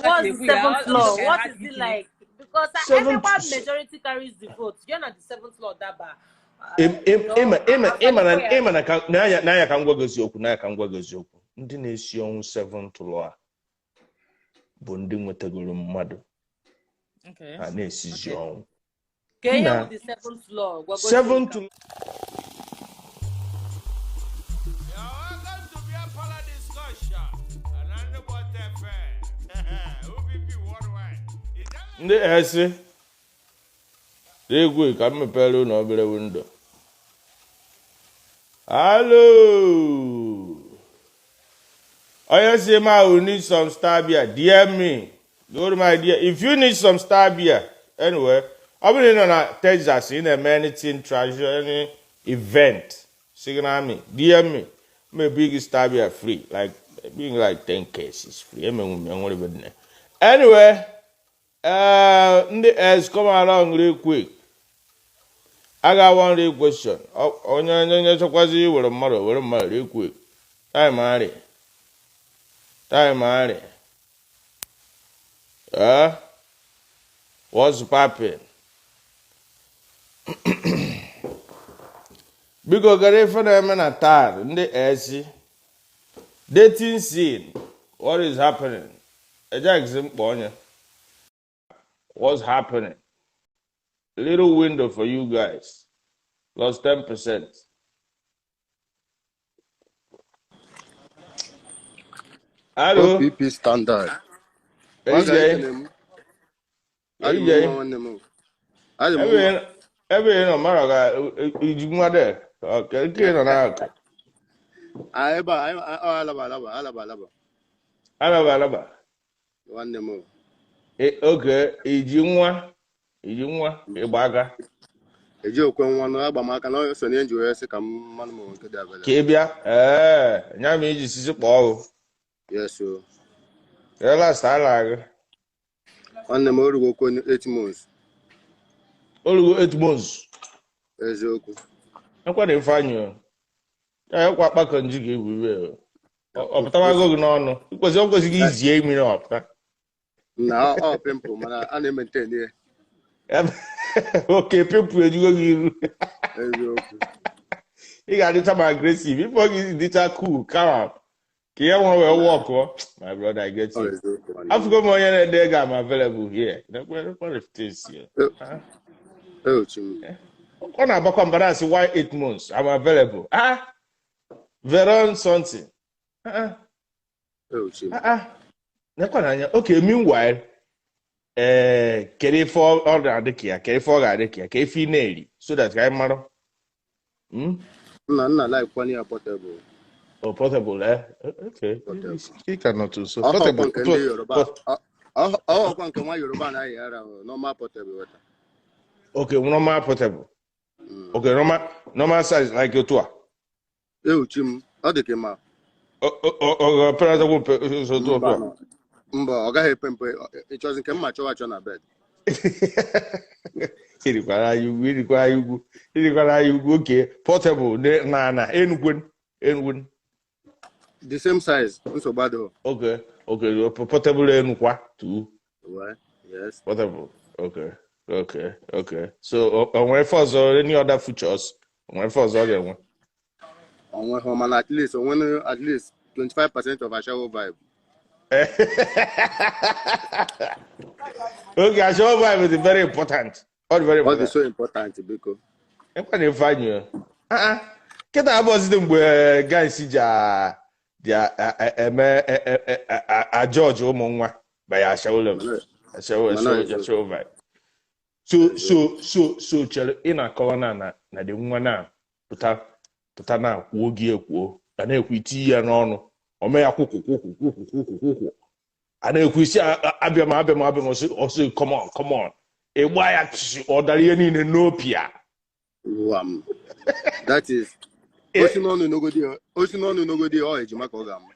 What's the ekwu ya, seventh ọ law? dịka What ha is it ike. like? Because Seventh everyone majority carries the vote. You're not the seventh law, Daba. Ịma ịma ịma na Afanikwa ya. ịma na ka n'anya ka m gwa gị eziokwu, n'anya ka m gwa gị eziokwu, ndị na-esi ọnwụ seventh law a bụ ndị nwetagoro mmadụ, ha na-esizi ọnwụ. Ka ihe Nna. wụ the seventh law? Gwagozi Seventh ka. You're welcome to Beer Parlor Discussion. And what FM. OPP Worldwide. Is that Ndị esi egwu ka m mepere ụlọ obere window. Hello, onye si ma will need some star beer, DM me. Go to my DM if you need some star beer. Anyway, ọ bụrụ na ị nọ na Texas, ị na-eme anything treasure, any event, signal me, DM me. Maybe gị star beer free, like being like 10 cases free. Emenwu m ya nwere ebe dị na. Anyway, ndị S, come along real quick. I got one real question. Onye chọkwazi iwere mmadụ, were mmadụ real quick. Time arị. Time arị. Eh? What's popping? Biko gara ife na-eme na taa ndị S. Dating scene. What is happening? Ejaghịzi mkpa onye. What's happening? Little window for you guys. Plus 10%. Hello. OPP standard. Nwaga AJ. ekene m. Adị m AJ. mma nwanne m. Adị m Ebe mma. ebe ị nọ mara ga iji nwa dị. Nke ị nọ n'akụ. Ah, ebe a, ọ alaba alaba alaba alaba. Alaba alaba. Nwanne m. Oke iji nwa ịgba aka. Eji okwe nwa na agba m aka na ọ so na enji wee sị ka m mmanụ m nke dị Ka available. ị bịa. Ee, nya ma iji sisi kpọọ ọgụ. Yes o. Last ala gị. Nwanne m, o rugo okwe 8 months. Olugo 8 months. Eziokwu. Ekwa na Ifeanyị o. Ya ekwa akpakọ nji ga-ebu iwe o. Ọ pụtawago gị n'ọnụ. Ikwesị o kwesịghị izie mmiri ọpụta. Na ọ pimple mana a na-emaintain ya. Oke pimple ejugo gị iru. Eziokwu. Ị ga-adịcha ma aggressive. Ife ọ gị dịcha cool, calm. Ka ihe nwa wee wọkụọ. My brother, I get Ọ you. eziokwu nwanne m. Afụgo m onye na-ede ego am available here. Nekwe this here. Ah, Eochi m. Ọ na-agbakwa mba na-asị why 8 months? I'm available. Ah, Veron something. Ah, Eochi m. ah, ah. Nekwa n'anya. Okay, meanwhile, ee, kedu ife ọ ga-adị ka ya? Kedu ife ọ ga-adị ka ya? Ka ife ị na-eri so that ka anyị mara. Nna nna like kwanye ya portable. Oh, portable, eh? Okay. Portable. Ị ka nọ too so. Ọhọkwa Portable. nke ndị Yoruba. Ọhọkwa nke nwa Yoruba anaghị ara ahụ, normal portable weta. Okay, normal portable. Okay, normal size like otu a. Eochi m, ọ dị ka ma Ọ ga-apere mpe so otu mba a. nọ. Mba, ọ gaghị epe mpe. Ịchọzi nke mma chọwa achọ na bed. Irikwara anyị ugwu, irikwara anyị ugwu, irikwara anyị ugwu. Okay, portable na enugwen, enugwen. The same size, nsogbu adịghị. Okay, portable enukwa too. Well, yes. Portable. Okay. So, o nwere ife ọzọ, any other features? O nwere ife ọzọ ọ ga-enwe? Onwe ha mana at least onwe at least 25% of ashawo vibe. Okay, ashawo vibe is very important. All very Ọ dị important. so important biko. Ekwa na ife anyị o. Ah, ah. Kịta abụọzide mgbe guys ji eme a judge ụmụ nwa by ashawo level. Mana Ashawo mana ashawo eziokwu. ashawo vibe. So chere ị na-akọwa na dị nwa na pụta pụta na kwuo gị ekwuo a na-ekwu itinye ya n'ọnụ o mee ya kwụkwụ kwụkwụ kwụkwụ kwụkwụ kwụkwụ a na-ekwu isi abịa m abịa m abịa m ọsị come on come on ịgba ya tsh, ọ dara ihe niile n'opia. Wam. That is osi n'ọnụ n'ogodi osi n'ọnụ n'ogodi ọ ejima ka ọ ga-amụ.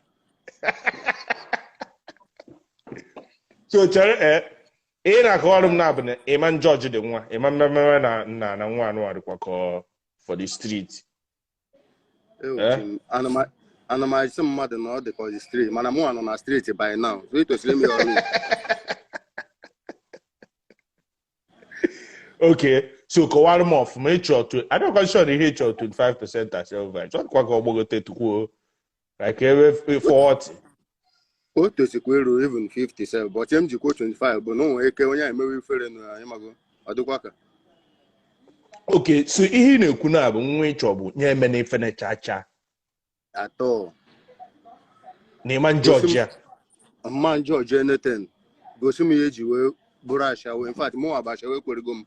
So chere ị na-akọwarụ m na-abụ na ịma njọji dị nwa ịma mmemme na na na nwa anụ adịkwa ka for the street. Eochi m. Ana m asị mmadụ na ọ dị ka ọ dị street, mana mụ nọ na street by now, so ị tosiri ime ya ọrụ. Okay, so kọwara m ọfụma ịchọ adịghịkwa sure na ihe ịchọ 25% ashawo vibes ọ dịkwa ka ọ gbagote tukwuo like ebe 40. O tosikwa eru even 57, but m jikwa 25 bụ na o nwere ike onye a emewe ifere na anyị mago ọ dịkwa ka. Okay, so ihe ị na-ekwu na bụ nwa ịchọ bụ nye eme na ife na cha atọ na ịma gosi m Georgia. Mma George anything, gosi m ihe eji wee bụrụ ashawo. In fact, mụnwa bụ ashawo, ekwerego m.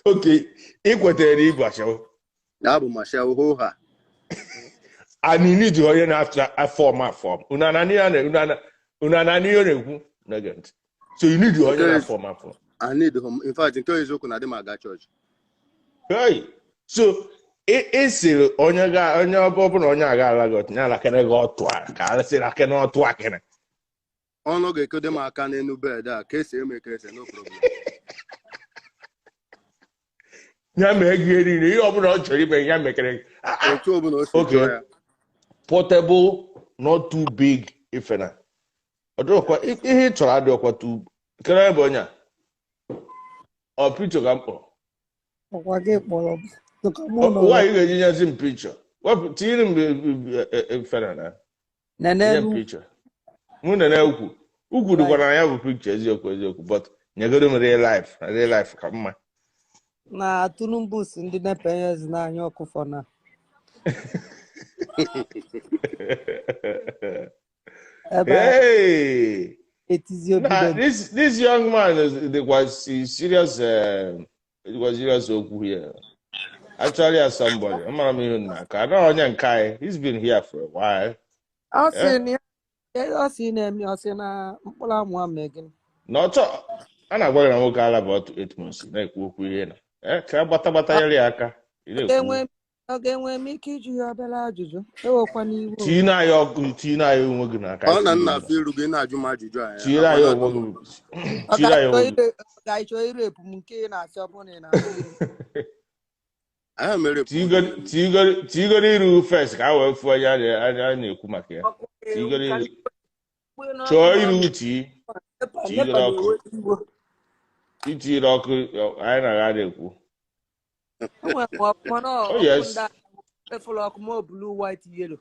Okay, ị kwetere na ịbụ ashawo. Na abụ m ashawo hoo ha. And you need onye na-afọm afọm unu anani ya na unu anani ihe ọ na-ekwu na-ege ntị, so you need onye Nke na-afọm afọm. I need him. In fact, nke eziokwu na adị m aga chọọchị. Hey, so ị sịrị onye ga onye ọ bụla onye aga ala gị ọtụ ya alakene gị ọtụ a ka a sịrị akene ọtụ akene. Ọnụ ga-ekode m aka n'elu bed a ka esi eme ka ese, no problem. Ya mee gị ihe niile, ihe ọbụla ọ chọrọ ime ya mekere gị. Otu ọbụla o si Okay. chọọ ya. Portable, not too big, ife na ọ dịrọkwa ihe ị chọrọ adịghịkwa too kere ebe onye a ọ picture ka m kpọrọ. Ọkwa gị kpọrọ m ka mụ nọrọ. Nwaanyị ga-eji nyezi m picture, wepụ tinyere m ife na nye m Nenelu. Picture mụ nene ukwu ukwu dịkwa na ya bụ picture, eziokwu eziokwu, but nyegoro m real life na real life ka mma. Na Tinubu si ndị NEPA enyezi n'anya ọkụ for now. Ebe a Hey! etizi obido. Nah, this young man is was serious, it was serious okwu here. Actually, as somebody, I'm not even na know onye nke anyị. He's been here for a while. Ọ Eh? sị na ya ọ sị na-eme ọ sị na mkpụrụ amụ ama gịnị. Na ọchọ a na-agwa gị na nwoke ala bụ otu 8 months na-ekwu okwu ihe na ka gbata gbata nyere ya aka ị Ọ na-ekwu. ga-enwe ọ ga-enwe m ike ịjụ ya obere ajụjụ, ewekwana iwe o. Tinye anyị ọkụ, tinye anyị onwe gị n'aka. Ọ na tinye nna gị afọ iru gị na-ajụ m ajụjụ a ya tinyere agwa anyị na-atụ onwe m gị. Ọ Tinyere anyị ga-achọ onwe gị. ire ọ ga-achọ irepụ m nke ị na-asị ọ bụrụ na ị na-achọ ire. Anyị mere Tigoro iru first ka a wee fụọ onye a na-ekwu maka ya. Ọkụ Tigoro ka iru kpee n'ọkụ chọọ n'ọnụ. iru tii NEPA tigoro NEPA ọkụ na-ewe iwe. Itiri ọkụ anyị na-aga na-ekwu. Enwere m ọkụ mana Oh ọkụ yes. ndị efụlụ ọkụ ma ọ blue, white, yellow.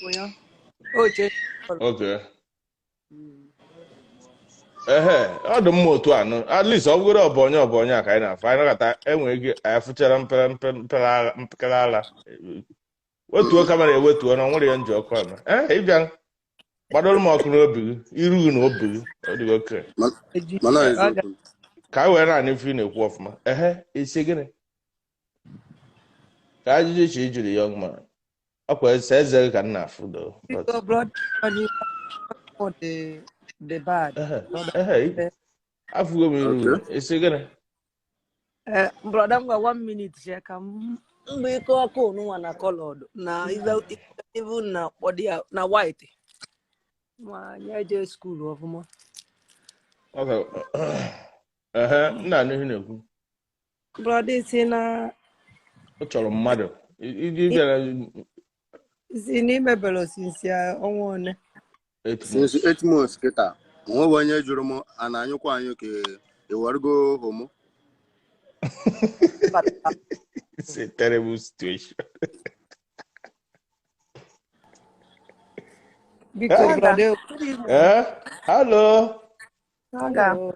Ụnya oche. Okay, ehe, ọ dị mma otu anụ, at least ọ bụgoro ọbụ onye ọbụ onye a ka anyị na-afụ anyị nakọta enwere ike anyị fụchara mpere mpe mpere ala mpekere ala wetuo camera ewetuo na nwere ya nji ọkụ eme ee ịbịa gbadoro m ọkụ n'obi gị, iru gị na obi gị ọ dịghị oke. Eji Mana ọ ga eziokwu. Ka anyị wee na-anụ ife ị na-ekwu ọfụma. Ehe, isi gịnị ka ajụjụ iche ị jụrụ young man ọkwa eze eze gị ka m na-afụ do but Biko brother, onye ọkụ dị dị bad. Ehe. Brother. Ehe, afụgo m iru Okay. gị, isi gịnị? Eh, brother, ngwa, one minute che ka m mgbe ike ọkụ nụnwa na colored na even na kpọdị ya na white ma anyị eje school ọfụma. Okay. Ehe, nna anụ ihe na-ekwu. Brother si na Ọ chọrọ mmadụ iji bịara. Si na imebere since ọnwa one? 8 Since months. 8 months kịta, onweghị onye jụrụ m a na-anyụkwa anyụ ka ịwargo homo. Bata. It's a terrible situation. Biko Eh? brother. Good evening. Eh? Hello. Aga. Hello.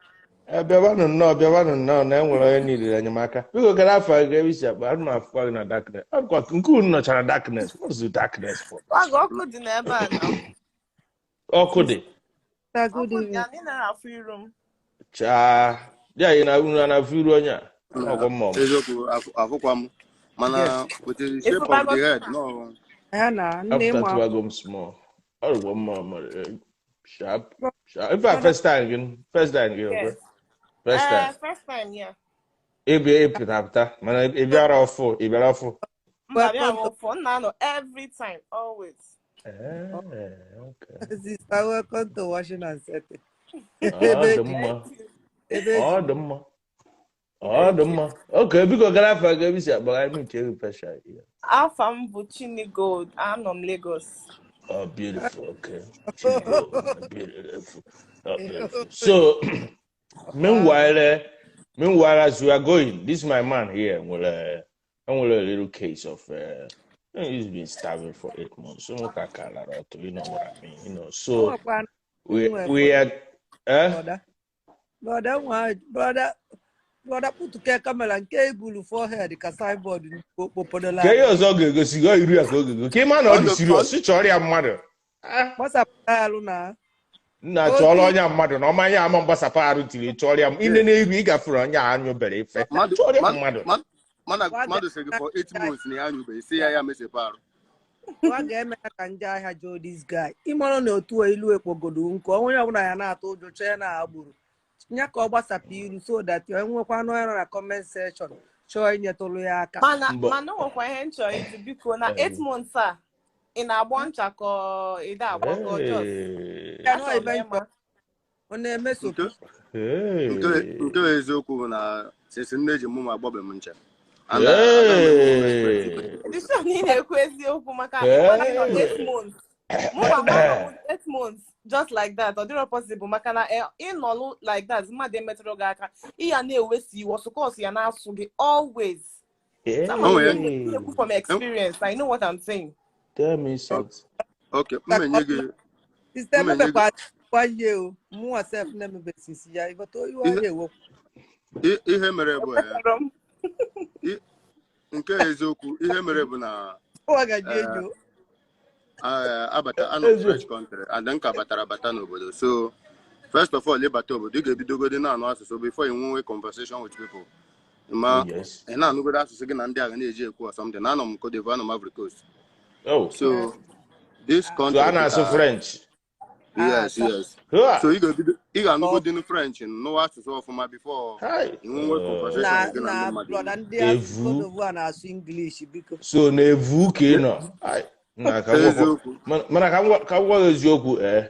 Eh, bịabanụ nnọọ, bịabanụ nnọọ na enwere onye niile enyemaka. Biko gara afọ gị ebe isi akpa ana m afụkwa gị na darkness. Ọ bụkwa nke unu nọchara darkness. What's the darkness for? Waga ọkụ dị n'ebe a na. Ọkụ dị. Sister, good Ọkụ dị evening. anyị na-afụ iru m. Chaa. Dị anyị na unu na-afụ iru onye a. Na Ọkwa mma ọmụ. eziokwu afụkwa m mana Yes. with the shape of Ịfụbago the head no. Ya na nne ịmụ Afụtatụwago m small. Ọ dịkwa mma ọmụ. Sharp. Sharp. In fact, brother. first time gị. First time gị, okay? Yes. First time. First time, yeah. Ịbịa ịpụta apụta mana ị bịara ọfụ, ị bịara ọfụ. Mba bịa Welcome to ọfọ nna anọ every time, always. Eh, okay. Sister, welcome to washing and setting. Ọ Ebe dị eji mma. ebe Ọ eji dị mma. Ọ dị mma. Okay, biko gara afa gị ebe i si akpọ anyị mute ego pressure. Yeah. Afa m bụ Chini Gold, anọ m Lagos. Oh, beautiful. Okay. Chini Gold. Beautiful. Oh, beautiful. So, meanwhile, as we are going, this my man here will a little case of he's been starving for 8 months. So, you know what I mean? So Ọnwekwa we nwe we are eh? brother. Brother nwa brother brother pụtụke camera nke ebulu forehead ka signboard okpopodola Ka ihe anyị. ọzọ ga-egosi gị iru ya ka ọ ga-ego ka ị ma na ọ dị Ọ serious chọrọ ya mmadụ. Ah, Gbasapụta alụ na nna chọọrọ otu onye mmadụ na ọma ya ama mgbasapụ arụ tiri chọrọ ya ine n'egwu ị gafere onye a anyụbere ife mmadụ chọrọ ya mmadụ mmadụ. mmadụ gwa mmadụ sị gị for 8 months na ya anyụbeghị, si ya ya mesepụ arụ. Gwa ga-eme ya ka nje ahịa jụọ this guy ịmarụ na otu a ilu ekpogodo nkụ onye ọbụla ya na-atụ ụjọ chọọ ya na agboro ya ka ọ gbasapụ ilu so that enwekwa anụ ọrụ na comment section chọọ inyetụrụ ya aka. Mana Mbọ mana o nwekwa ihe m chọrọ ịjụ, biko, na 8 months a, ị na-agbọ ncha ka ọ ị da agbọ ka ọ just Hey. Ya nọ achọrọ m ibe ịma. njọ ọ na-emesopụ. Nke nke Hey. nke eziokwu bụ na since nne ji mụ m agbọbe m ncha and agaghị m enwe expect Hey. Dị sure na ị na-ekwu eziokwu maka mmadụ ịnọ 8 Hey. months, mụ gwa mmadụ 8 months just like that, ọ dịrọ possible maka na ịnọlụ like that, mmadụ emetụrụ gị aka, ị ya na-ewesi iwe ọsụkọsụ ya na-asụ gị always. Sama O m nwere na-ekwu from experience. I know what I'm saying. Tell me something. Okay, mmenye gị Site mmenye gị emebekwa kwa ihe o mụnwa sef na-emebesisi ya ịbata oyiwe ihe anya ewekwu. Ihe mere bụ Ekwetara m. Nke eziokwu ihe mere bụ na Ụwa gaji enyo. Abata anọ m Eziokwu. fresh country and nka batara abata n'obodo. So first of all, ịbata obodo, ị ga-ebidogodi na-anụ asụsụ before you nwee conversation with people. Ma ị na-anụgodo asụsụ gị na ndị agha na-eji ekwu or something. Anọ m Cote d'Ivoire, anọ m Ivory Coast. Oh. So this So country a na-asụ kịta French. Yes, yes. Ha. So ị ga-ebido, ị ga-anụgodinu French, nụwa asụsụ ọfụma before Hi. ị nwee conversation Na with gị na ndị na mmadụ. Brother, ndị Evu. Cote d'Ivoire na-asụ English, biko. So na-evu ka ị nọ. Ai, nna ka m gwakwa Eziokwu. mana ka m gwa gị eziokwu ee.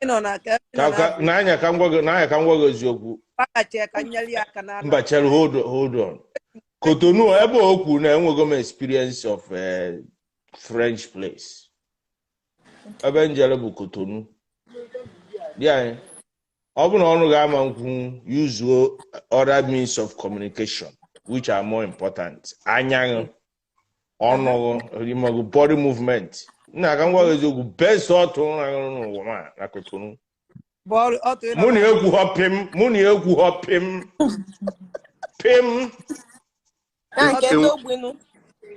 Ị nọ na ka ị Ka nọ ka na n'anya ka m gwa gị n'anya ka m gwa gị eziokwu. Gbaghachi ka nyere ya aka na Mba, chere, hold on, hold on. Cotonou ebe o kwu na enwego m experience of French place. Ebe njere bụ Cotonou. Di anyị, ọ bụ na ọnụ ga-ama nkwu, use other means of communication which are more important. Anya gị, ọnụ gị, rimọgụ, body movement. Nna, ka m gwa gị eziokwu, best ọtụ ụra n'ụwa ma na Cotonou. Bọọlụ ọtụ ị nọ Mụ na na egwu họ pim, mụ na egwu họ pim, pim. Na nke ndị Enwe- ogbinu.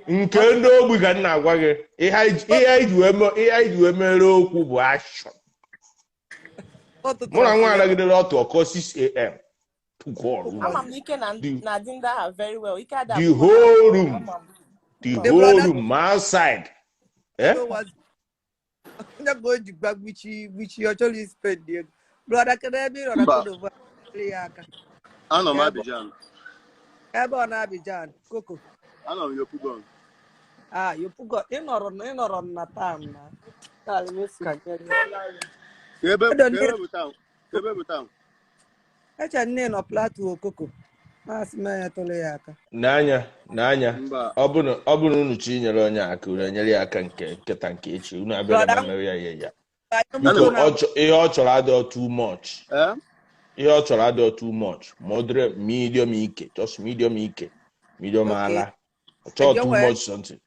Nke ndị ogbi ka m na-agwa gị, ihe anyị ji wee mere okwu bụ action. Ọtụtụ Mụ na nwa anagidere ọtụ ọkọ 6 a.m. to God. Ama m na ike na The na-adị ndị agha very well. Ike ada the agwụ ha. whole room, Ama m. the The whole brother room, ma outside. Eh? was onye ka o ji gba gbichi gbichi, ọ chọrọ ispend ego. Brother, kedu ebe ị nọ na Mba. Cote d'Ivoire? Nyere ya aka. Anọ m Ebe Abidjan. ebe ọ na Abidjan koko? Anọ m Yopougon. Ah, Yopougon, ị nọrọ na town na ka nyere ya. Ka ebe Edo ka nne ebe bụ town, ka ebe bụ town? Eche nne nọ Plateau Okoko, masị m ya tụrụ ya aka. N'anya n'anya. Mba. Ọ bụ na unu chi nyere onye aka, unu enyere ya aka nke nkịta nke echi unu abịara Brother, ma mere ya ihe ya. anyị Biko, Ana m ihe ọ chọrọ adịghị too much. Eh? Ihe ọ chọrọ adịghị too much, moderate, medium ike, just medium ike, medium. Ala ọ chọrọ Eje too nwee much something.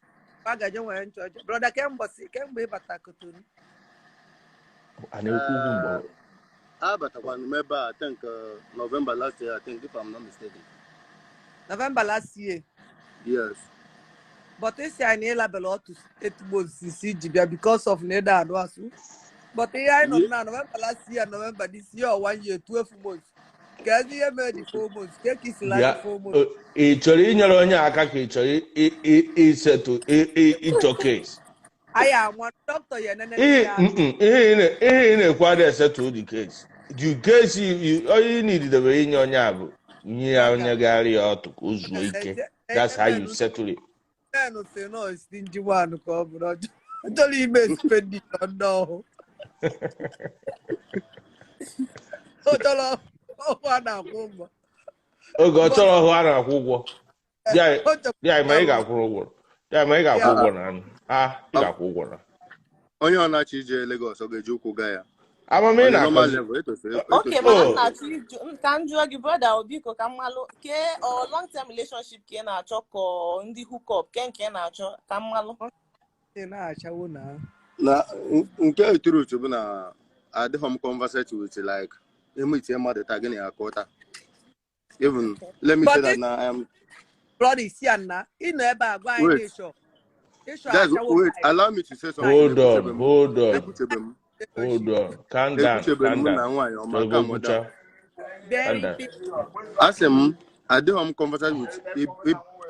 Agaje nwere nchọ. Brother, kemgbe ịbata Cotonou? A na-ekwu okwu mgbe Abatakwana m ebe a, I think November last year, I think, if I'm not mistaken. November last year? Yes. But isi anyị na ịlabela otu etigbo osisi iji bịa because of na ịda anụ asụ, but ihe anyị nọ na November last year, November this year, or one year 12 months, ka ezi ihe mere dị 4 months ka isi Bịa. last 4 months. Ị chọrọ inyere onye aka ka ị chọrọ isetụ ịchọ case? Anyị ama dọkịta ya enene Ihe ya. ihe ị na-ekwu adịghị esetụ the case. The case onye ị nididebere inye onye a bụ nye ya onye ga-arị ya ọtụ ka o zuo ike. That's how you settle it. Men si nọ stingy one ka ọ bụrụ ọ chọrọ ime expenditure ndị ọhụụ, ọ chọrọ ọhụụ a na-akwụ ụgwọ. Oge ọ chọrọ ọhụụ a na-akwụ ụgwọ. O chọrọ Dị ma ị ga-akwụrụ ụgwọ. Dị ma ị ga-akwụ ya. ụgwọ na anụ. Ah, ị ga-akwụ ụgwọ na. Onye ọ na-achọ ije Lagos, ọ ga-eji ụkwụ gaa ya. Amamihe On a normal na-akọzi. level, etosiri Okay, etosiri mana m Oh, na-achọ ịjụ ka m jụọ gị, brother, biko, ka m malụ ke ọ long term relationship ka ị na-achọ, ka ọ ndị hook up ke nke ị na-achọ, ka m malụ. Ị na-achawo na. Na nke truth bụ na adịghị m conversate with, like, eme itinye mmadụ taa, gịnị ya akọ taa. Even let me say But that this na I am brother isi a na ị nọ ebe a gwa anyị na Wait. ịchọ ịchọ Guys, achawo wait, five allow me to say something. Hold on, Ekwuchebe m, hold on, ekwuchebe m, hold on. Calm down, ekwuchebe calm m na down. nwaanyị ọma, Chọrọ calm go down. kwucha. Calm very down. big. Asị m, adịghị m conversate with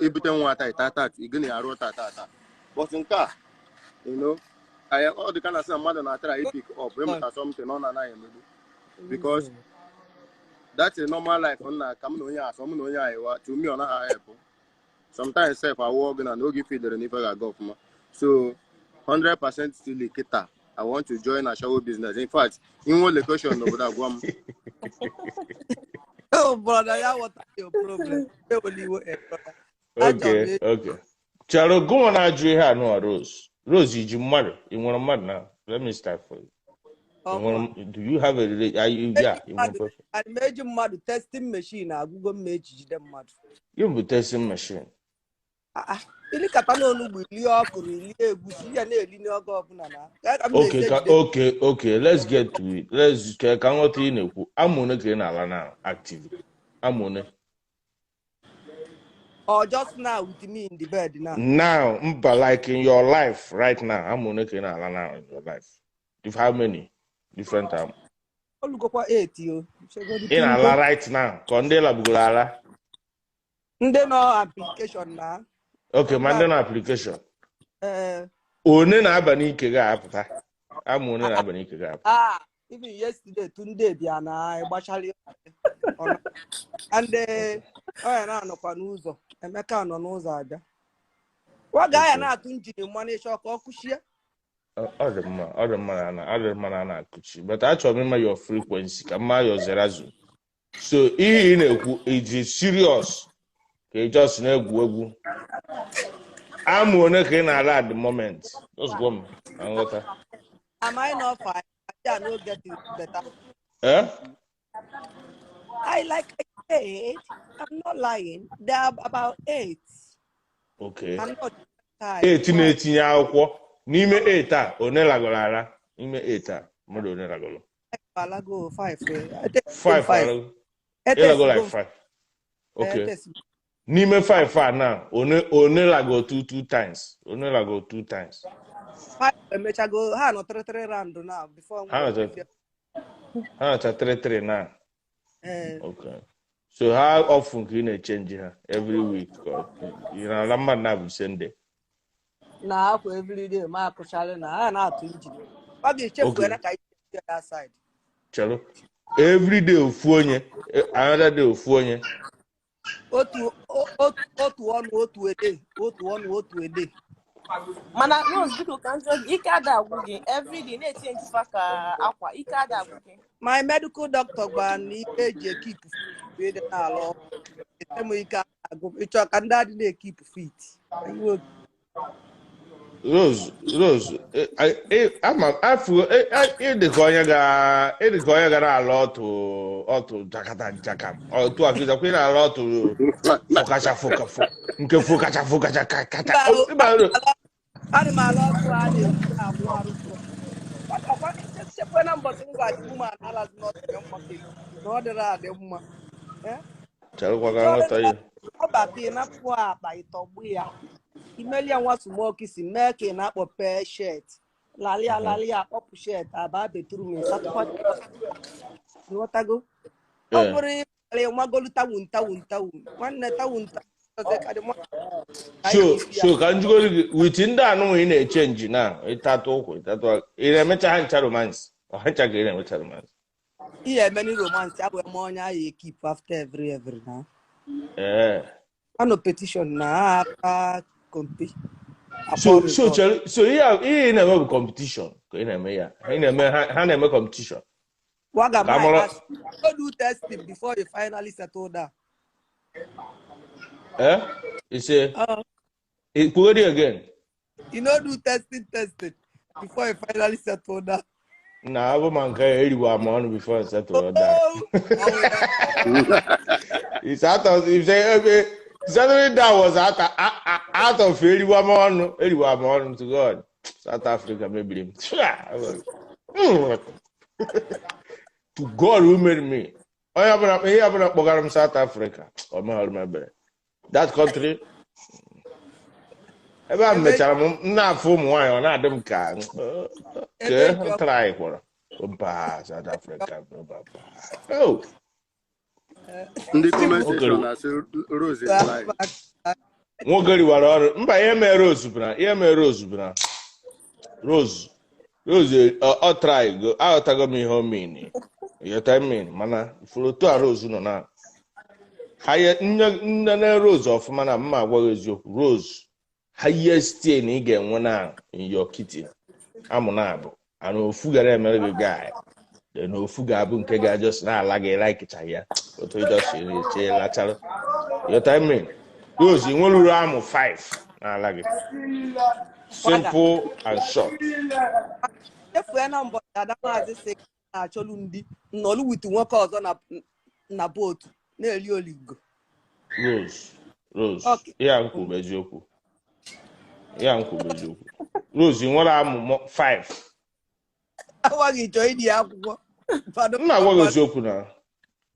ibute nwa taa, taa taa, gịnị arụ taa taa taa. But nke a, ọ dị ka na sị na mmadụ na-atara i pick up, ịmụta something ọ na-anaghị emegbu. Because that's a normal life nna ka m na onye asọ m na onye ayiwa, to me ọ naghị help. Sometimes sef awụọ gị na n'oge ifidere n'ife ga-aga ọfụma. So 100% still kịta, I want to join ashawo business. In fact, inwe location n'obodo, agwa m. Oh brother, ya what your problem? Ewela iwe, brother. Achọrọ m Okay. Chọrọ gụnwa na-ajụ ihe a nụwa Rose. Rose, iji mmadụ, ị nwere mmadụ na? Let me start for you. Ị Ọmụa. nwere, do you have a relation? Are you, yeah, Eji ị nwere mmadụ person. ana m eji mmadụ testing machine agụgo m ma eji jide mmadụ. You bụ testing machine. Ah, ah. Ilikata n'onugbu, ilie ọkụrụ, ilie egusi ya na-eli n'oge ọbụla na ya ka m Okay, na-esi ka, ejide. okay. Let's get to it. Let's ka nghọta ị na-ekwu. Amụne ka ị na-ala na active. Amụne. Or just now with me in the bed now? Now, mba, like in your life right now, amụne ka ị na-ala now in your life. If how many different time? Olugokwa 8 o chegodi. Ị na-ala right now, ka ndị labugoro ala. Ndị nọ application na. Okay, ma ndị na application. Ee. One na-aba n'ike ga-apụta. Amụ one na-aba n'ike ga-apụta. Ah, even yesterday Tunde bịa na ịgbachala and ọ ya na-anọkwa n'ụzọ, Emeka nọ n'ụzọ abịa waga ya na-atụ njiri mmanụ ịchọ ka ọ kụchie. Ọ dị mma, ọ dị mma na ọ dị mma na a na-akụchi, but achọrọ m ịma your frequency ka mma your zerazu. So ihe ị na-ekwu, iji serious ka ị just na-egwu egwu? Amụ one ka ị na-ala at the moment? Just gwa m na nghọta. Am I not fine? I no get it better. Eh? I like I said, I'm not lying. There are about eight. I'm not tired. Eight na-etinye akwụkwọ n'ime eight a, one lagoro ala n'ime eight a, mmadụ one lagoro? Alago five. I think Five. five. Alago ịlago like five. Okay, n'ime five a na one lago two times, one lago two times. Five emechago, ha nọ three three round now before. Ha nọcha three three na. Eh. Okay, so how often ka ị na-echange ha? Every week or ị na-ala mmadụ na bụ same day? Na akwa everyday ma akụchalị na ha na-atụ injin. Ọ ga-echefu na ka anyị that side. Chelụ, every day ofu onye, another day ofu onye? Otu otu ọnụ otu ede, otu ọnụ otu ede. Mana Rose, biko, ka m jụọ gị, ike ada agwụ gị everyday na-etinye njifa ka akwa, ike ada agwụ gị? My medical doctor gwara m na ike eji ekeep fit dị n'ala ọkụ ete m ike agụ m. Ịchọ ka ndị adị na-ekeep fit. Rose, Rose, ama m afụ ịdị ka onye gara ala ọtụ ọtụ jakata njakam otu akịzakwa ị na-ala ọtụ fụkacha fụka fụ nke fụkacha fụkacha kacha. Mba, ana m ala ọkụ a na-eji agbụ arụ chekwe na mbọchị m gwa dị mma na alazi n'ọtụ dị mma na ọ dịrị adị mma. Eh? Chelụkwa ka nghọta ihe. Ọ bata, ị napụ akpa, ịtọgbu ya, imelia nwa smoke si mee ka ị na-akpọpe shirt lalịa lalịa akpọpụ shirt aba bedroom, ịsatụkwa, nghọtago? Ọ bụrụ ịbalị nwagolu tawun tawun tawun nwanne tawun tawun ọzọ ka dị mma ka So anyị ga-esi ya. So ka njikọrọ gị with ndị anụnwa ị na-echange na ịtatụ ụkwụ ịtatụ aka, ị na-emecha ha ncha romance? Ọ ha ncha ka ị na-emecha romance? Ihe emeni romance abụghị ma onye ahụ ekeep after every na anọ petition na aka kompi So akpọ so result. Chere, so ihe ị na-eme bụ competition ka ị na-eme ya, ị na-eme ha na-eme competition Waga ka my mara. ass, go do testing before you finally settle down. Eh? You say, Oh, kwugodi again. you no do testing testing before you finally settle down. Na abụ ma nke eriwa m ọnụ before I settle down. Oh, oh, yeah. It's out of if say okay, settling down was out of eriwa m ọnụ, eriwa m ọnụ to God. South Africa mebiri m. To God who made me. Onye ọbụla ihe ọbụla kpọgara m South Africa, ọ meghọrọ m ebere. That country, ebe a Ebe mechara m m na-afụ ụmụ nwaanyị ọ na-adị m ka ebe kee ji ọkụ try kwara mba South Africa mba mba. Oh, Ndị comment nwoke section na-asị Rose is lying. nwoke riwara ọrụ mba ihe mere Rose bụ na ihe mere Rose bụ na Rose Rose ọ try go aghọtago m ihe o mean ịghọta mean mana ifuru otu a Rose nọ na highest nne Rose ọfụma na mma agwa gị eziokwu Rose highest thing ị ga-enwe na in your kitchen amụ na abụ ana ofu gara emere gị guy then ofu ga-abụ nke ga-ajọs na-ala gị likecha ya otu ịjọs eche lachara ịghọta mean Rose ị nweruru amụ 5 na-ala gị Waga. simple and short. Efu na mbọ ada maazị sị na-achọlụ ndị nnọlụ wit nwoke ọzọ na na bootu na-eri oligo. Rose, Rose, Okay. ihe a m kwuru bụ eziokwu. Ihe a m kwuru bụ eziokwu. Rose, ị nwere amụ 5. Awaghị chọọ ịdị ya akwụkwọ. Fado M na-agwa gị eziokwu na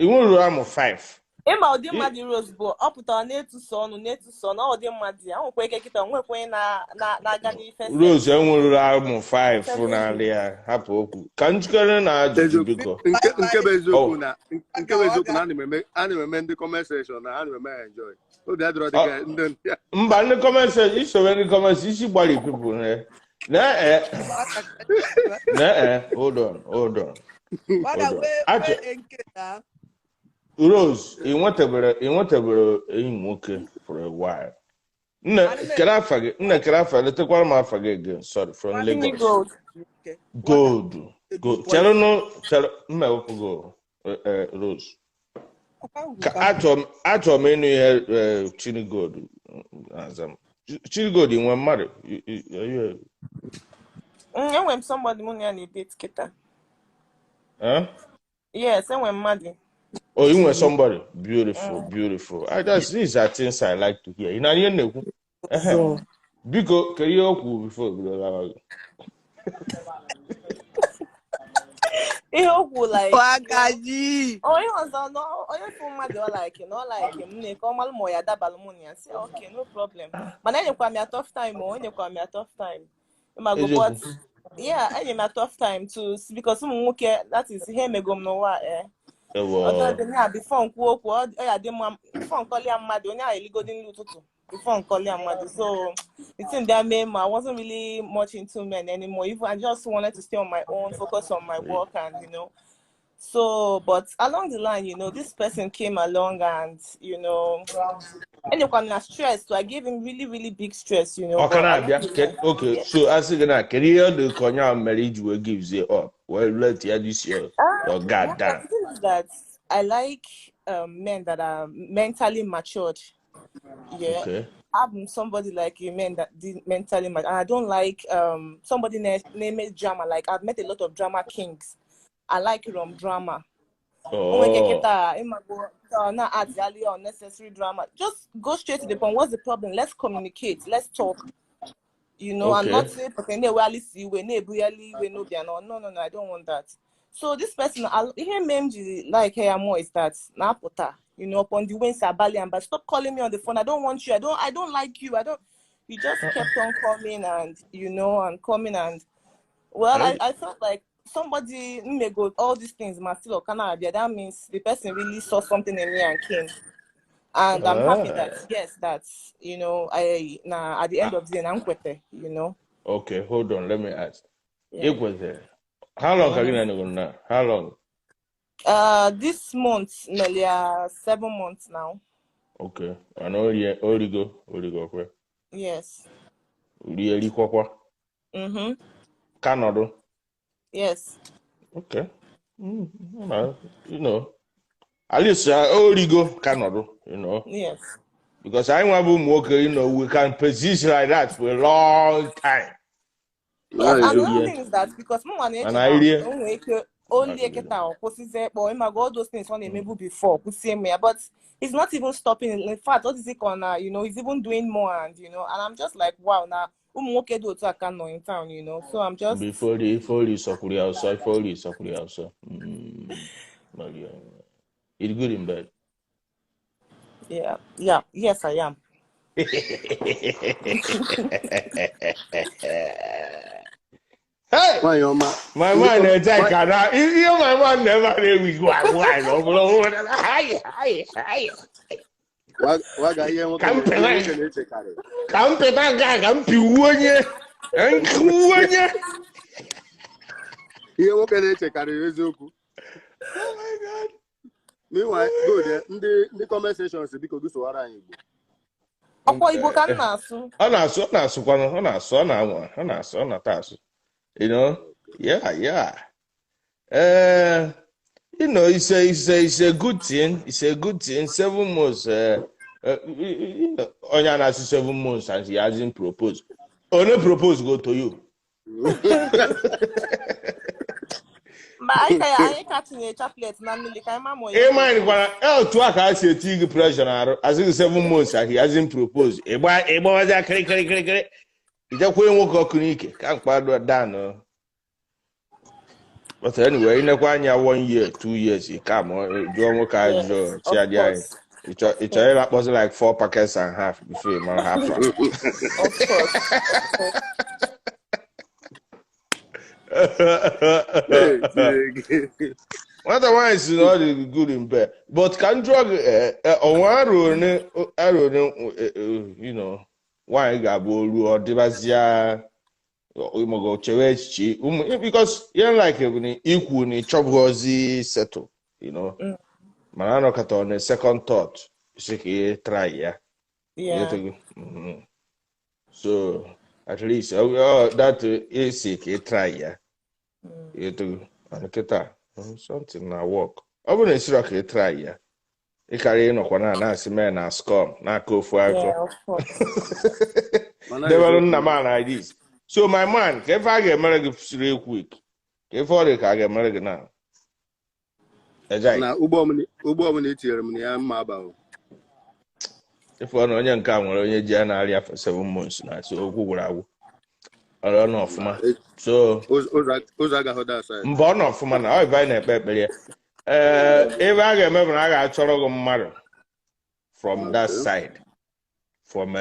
ị nweruru amụ 5. Ịma ụdị mmadụ Rose bụ ọ pụtara na-etuso ọnụ na-etuso ọnụ ọ ụdị mmadụ ya nwekwa ike kịta nwekwa onye na-aga n'ife Rose enweruru amụ 5 n'ala ya hapụ okwu. Ka njikere na ajụjụ Eziokwu biko. nke nke bụ eziokwu Oh, na nke bụ eziokwu na ana m eme ndị comment section na ana m eme ha enjoy. Obi adịrọ dị ọ ka ndị ndị a. mba ndị comment section isowe ndị comment section isi gbara people na na eh na eh hold on hold on Waga hold on. wee Achọ wee nke na Rose, ị nwetabere enyi nwoke for a while. Nne, anụ kere afa gị, nne kere afa, letekwara m afa gị again, sorry, from Chini Lagos. Gold. nwoke. Waga Gold, edu gold. poison. Chere nụ, chere, mma ewepụ go, Rose. Ọkwa Ka ngwụkwa. achọrọ m ịnụ ihe Chini Gold na-aza m. Chini Gold, ị nwe mmadụ? Enwere m somebody mụ na ya na-edate kịta. Eh? Yes, enwere m mmadụ. Oh, you nwere somebody. Beautiful, beautiful. I just, these are things I like to hear. Ị na ihe m na-ekwu? Ehe. Ọzọ. Biko, kedu ihe o kwuru before obido lawa gị? Ihe o kwuru like Waga ji. onye ọzọ na onye fụ mmadụ ọ like na ọ like m na ka ọ malụ ma ọ ya adabalụ mụ na ya sị okay no problem mana enyekwa m ya tough time o enyekwa m ya tough time ịmago but Eziokwu. yeah enye m ya tough time to because ụmụ nwoke that is ihe emego m n'ụwa eh Ewo. ọtọ dị ya before nkwuo okwu ọ ya dị mma before nkọlịa mmadụ onye ahụ eligodi nri ụtụtụ before nkọlịa mmadụ so the thing that made me I wasn't really much into men anymore even I just wanted to stay on my own focus on my work and you know so but along the line you know this person came along and you know enyekwa m na stress so I gave him really really big stress you know Ọ ka but na-abịa along the line okay yeah. so a sị gị na kedu ihe ọ dị ka onye ahụ mere iji wee gives it up wee let ya this year your guard Yeah, down the thing is that I like men that are mentally matured. Yeah, okay I'm somebody like a man that did mentally matured, and I don't like somebody named drama. Like I've met a lot of drama kings. I like rum drama. oh Not add unnecessary drama. Just go straight to the point. What's the problem? Let's communicate. Let's talk. You know, and not okay say pretend we no be no no no I don't want that. So this person ihe mere m ji like here more is that na-apụta, you know, upon the wins abali and but stop calling me on the phone. I don't want you. I don't like you. I don't you just kept on coming and you know and coming and well I felt like somebody may go all these things must still that means the person really saw something in me and came. And I'm happy that yes, that's you know, I now at the end of the day I'm kwete, you know. Okay, hold on, let me ask. Yeah. It was there. How long have you been now? How long? This month, nearly 7 months now. Okay. I know you go, okay. Yes. Really kwakwa. Mm-hmm. Canada. Yes. Okay. You know. At least o rigo ka nọdụ, you know. Yes. Because anyị nwa bụ ụmụ nwoke, you know, we can persist like that for a long time. Yes, and Yeah. one thing is that because mụ nwa na-eche Mana anyị rie. na o nwere ike olie kịta ọ kwụsịzie ịkpọ ịmago all those things ọ na-emebu before kwụsị ime ya, but he's not even stopping. In fact, ọ dịzị ka ọ na, you know, he's even doing more, and you know, and I'm just like, wow, na ụmụ nwoke dị otu a ka nọ in town, you know, so I'm just Mgbe ife ori sọkwuru ya ọsọ, ife ori sọkwuru ya ọsọ. Maria. It's good in bed. Yeah, yes, I am. Hey! Nwaanyị ọma. My Ndị man na-eje ka na ihe my man na-eme na-ewi gwa gwa na ọ bụrụ hayi hayi hayi. Waga ihe nwoke Ka m na- ihe pere. nwoke na-echekarị. Ka m pịta nke a ka m piwu onye nkuwu onye. Ihe nwoke na-echekarị eziokwu. Oh my God. Meanwhile, good, ndị comment sections, biko gị sụwara anyị Igbo. Ọkwa Igbo ka m na-asụ. Ọ na-asụ, ọ na-asụkwanụ, ọ na-asụ, ọ na-anwa, ọ na-asụ, ọ na-ata asụ. You know? Yeah. You know, it's a good thing. It's a good thing. 7 months. You know, onye a na-asị 7 months and he hasn't proposed. Only propose go to you. Ma anyị ka anyị ka tinyere chaplet na mmiri ka anyị ma ma onye Ị mind kwara otu a ka a si eti gị pressure n'arụ, asị gị 7 months and he hasn't proposed. Ịgba ịgbawazi kịrịkịrịkịrị. Ijekwa nwoke ọkụ n'ike ka mkpa down. But anyway, ịnekwa anya one year, 2 years, ị ka ma jụọ nwoke ajụjụ Yes, chi of adị anyị. course. Ị chọrọ ịrakpọzi like four packets and half before ị mara half. Of course. Of course. Hey, Chineke. Nwata nwaanyị si na ọ dị good in bed, but ka m jụọ gị, ọnwa arọ one arọ one, you know, nwaanyị ga-abụ olu ọ dịbazịa ịmago chewe echiche ụmụ, because ihe like bụ na ikwu na ịchọbụghọzi settle, you know, mana anọkọta on a second thought si ka ihe try ya. Ịghọtago? So at least that esi ka ị try ya. Ịghọtago? And kịta something na work. Ọ bụrụ na esiro ka ị try ya, ịkarị ịnọkwa na na-asị mee na scum na-aka ofu akọ. Yeah, of course. Mana Debere eziokwu. Nna m like this. So my man, ka ife a ga-emere gị siri quick. Ka ife ọ dị ka a ga-emere gị na. Ejai. Na ụgbọ ọbụla etinyere m na ya mma aba. Ife ọ na onye nke a nwere onye ji ya na-arịa for 7 months na so okwu gwụrụ agwụ. Ọ nọ ọfụma. So Ụzọ agaghị that side. Mgbe ọ nọ ọfụma na ọ ebe anyị na-ekpe ekpere ya. Ee, ebe a ga-eme bụ na a ga-achọrọ gị mmadụ from that side, from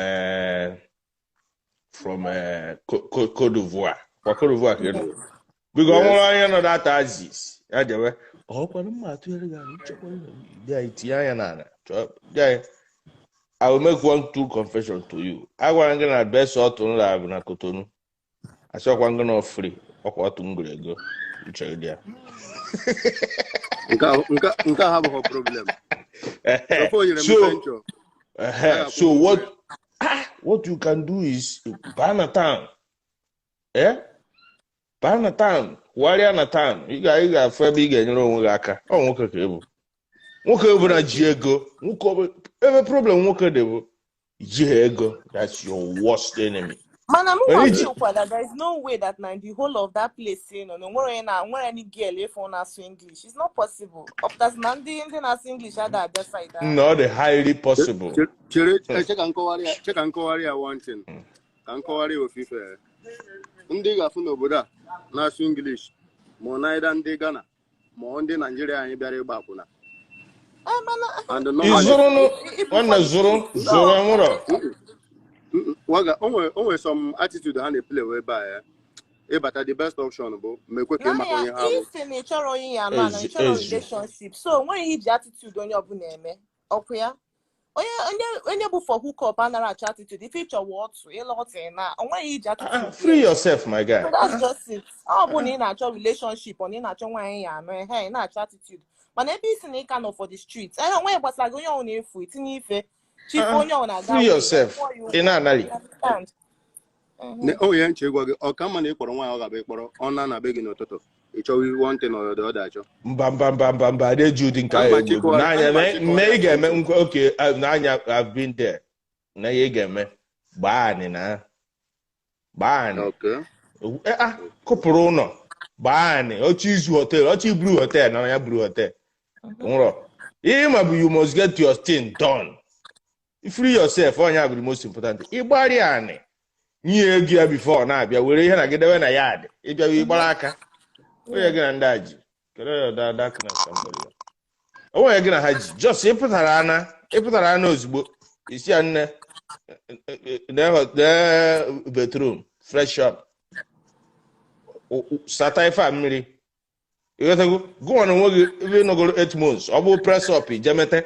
Cote d'Ivoire, kwa Cote d'Ivoire ka ị nọ, biko ọ nwere onye nọ data Aziz ya jewe ọkwanụ mma atụgharị gị ahụ nchekwa dị anyị tinye anya n'ala chọọ dị anyị. I will make one two confession to you. Agwara m gị na best ọtụ nla bụ na Cotonou, asịọkwa m gị na free ọkwa ọtụ m gụrụ ego uche gị dị ya. Nke a abụghị problem. Ofe o nyere m So, ife nchọ. So what you can do is baa na town, eh? Baa na town, kwugharịa na town, ị ga-afụ ebe ị ga-enyere onwe gị aka. Ọ nwoke ka ị bụ. Nwoke ọbụla ji ego, nwoke ebe problem nwoke dị bụ ji ha ego. That's your worst enemy. Mana mụ When nwa iji feel kwa that there is no way that na the whole of that place, no nwere onye na nwere any girl efu na-asụ English. It's not possible. Ọ na ndị na-asụ English ada abịa side ahụ. No, dị highly possible. Chere, che ka nkọwarị ya, che ka nkọwarị ya one thing. Ka nkọwarị ya ofufe. Ndị ga-afụ n'obodo a na-asụ English ma ọ na ndị Ghana ma ọ ndị Naijiria anyị bịara ịgba akwụna. Eh, mana And normally, Ịzụrụ nwanne, zụrụ zụrụ enwụrọ. Waga, o nwere some attitude ha na-eplay wee ebe a ya. Ịbata, the best option bụ mekwe ka ịmaka onye n'anya ha bụ. Isi na ị chọrọ onye ya ama na ị Ezi chọrọ ezi. relationship, so o nweghị iji attitude onye ọbụla eme ọkụ ya. Onye bụ for hook up anaghị achọ attitude. Ife ịchọwa otu ịlụ otu ị na o nweghị iji attitude Free ya. yourself, my guy. So that's just it. Ọ bụ na ị na-achọ relationship, ọ na ị na-achọ nwaanyị ya anụ ehe, ị na-achọ attitude, mana ebe isi na ị ka nọ for the street, ehe, onweghị gbasara gị. Onye ọbụla na-efu itinye ife chifu, onye ọbụla aga Free wee yourself. kwụọ ya Ị ụgwọ. na-anali. You understand? Mhm. O nwere ihe nche ịgwa gị, ọ ka mma na ịkpọrọ nwaanyị ọ ga-abịa ịkpọrọ ọ na na be gị n'ụtụtụ. Ịchọwa ihu one thing or the other achọ. Mba, mba, mba, mba, mba, adị eji ụdị nke Ana ahụ m egwu egwu. achịkọ N'anya ana m mee achịkọ mee ya ị ga-eme something. nkwe oke n'anya, I've been there. Na ihe ị ga-eme, gbaa anị na gbaa anị. Okay. Ah, kụpụrụ ụlọ, gbaa anị, oche izu hotel, oche iburu hotel na ya buru hotel. Nwụrọ. Ihe ma bụ, you must get your thing done. Free yourself, onye bụ the most important. Ịgbarị anị, nye ego ya before ọ na-abịa, were ihe na gị debe na yard. Ịbịa ịgbara aka. Onye gị na ndị a ji. Kedu ya da darkness ka m kpọrọ ya? O nwere gị na ha ji. Just ịpụtara ana ozugbo. Isi ya nne, nee bedroom, fresh up. Sata ife a mmiri. Ịghọtago? Gụnwa na onwe gị ebe ị nọgoro 8 months, ọ bụ press up ijemete.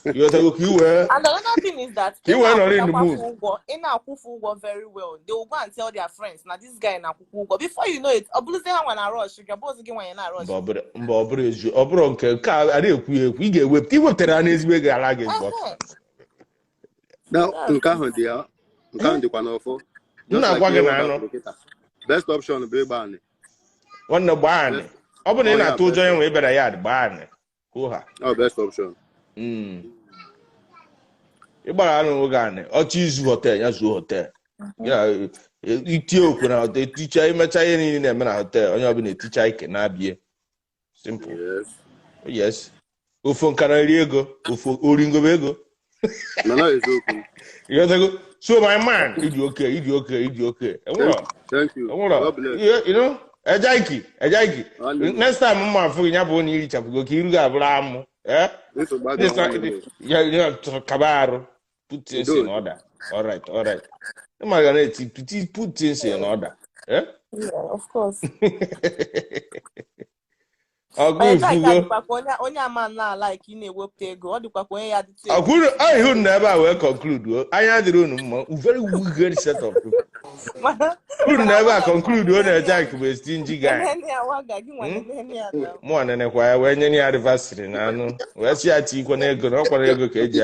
Ịghọtago ka i wee And another thing is that ka i ị wee nọrọ in the na-akwụtakwa mood. ụgwọ, ị na-akwụfu ụgwọ very well. They will go and tell their friends na this guy na-akwụkwọ ụgwọ. Before you know it, ọ bụrụzie ha nwa na rush gị, ọ bụrụzi gị nwa ya na rush. Mba, ọ bụrụ ezu, ọ bụrụ nke a adịghị ekwu ya ekwu, ị ga-ewepụta iwepụtara na ezigbo ego ala gị ezigbo Ehe, Now, that's nke it. ahụ dị ya, nke ahụ dịkwa n'ọfọ. M Just like na-agwa ihe gị na nwoke anụ kwuru kịta. Best option bụ ịgba anị. Nwanne, gbaa anị. Best Ọ bụrụ na ị ọ ya na-atụ ụjọ best ya nwee option. ịbịa na yard, gbaa anị kwuo ha. Ọ best option. Ịgbara anụ onwe gị anị, ọchọ izu hotel ya zuo hotel ya, itie okwe na hotel, eticha, imecha ihe niile na-eme na hotel, onye ọbụla eticha ike na-abịa. Simple. Yes. Yes, ofu nka na eri ego, ofu oringobe ego. Mana ọ eziokwu. Ịghọtago? So my man, ịdị oke, ịdị oke, ịdị oke. Thank Enwere thank you. enwere God bless. Ejaiki, ejaiki. Nwanne m. Next time mma afụ gị, ya bụ na irichapụgo ka iru ga-abụrụ amụ, eh. Nsogbu adịghị, nwanne m. Ya kaba arụ, put things in Udo. order. All right. Ịma ga na-eti put things in order, eh. Yeah, of course. Ọgụ Onye Jack ifugo. adịkwa ka onye ama na like ị na-ewepụta ego, ọ dịkwa ka onye ya dịtụ ego. Ọkwụrụ ahụ unu ebe a wee conclude o. Anya dịrị unu mma, very wicked set of people. Mana unu mana na ebe a waga gị nwa conclude o na nenene ya. Jack bụ stingy guy. Nenene ya, waga gị nwa nenene ya na. Mụ nenekwa ya wee nye ya anniversary na anụ wee sị ya tikwe n'ego na ọkwara ego ka eji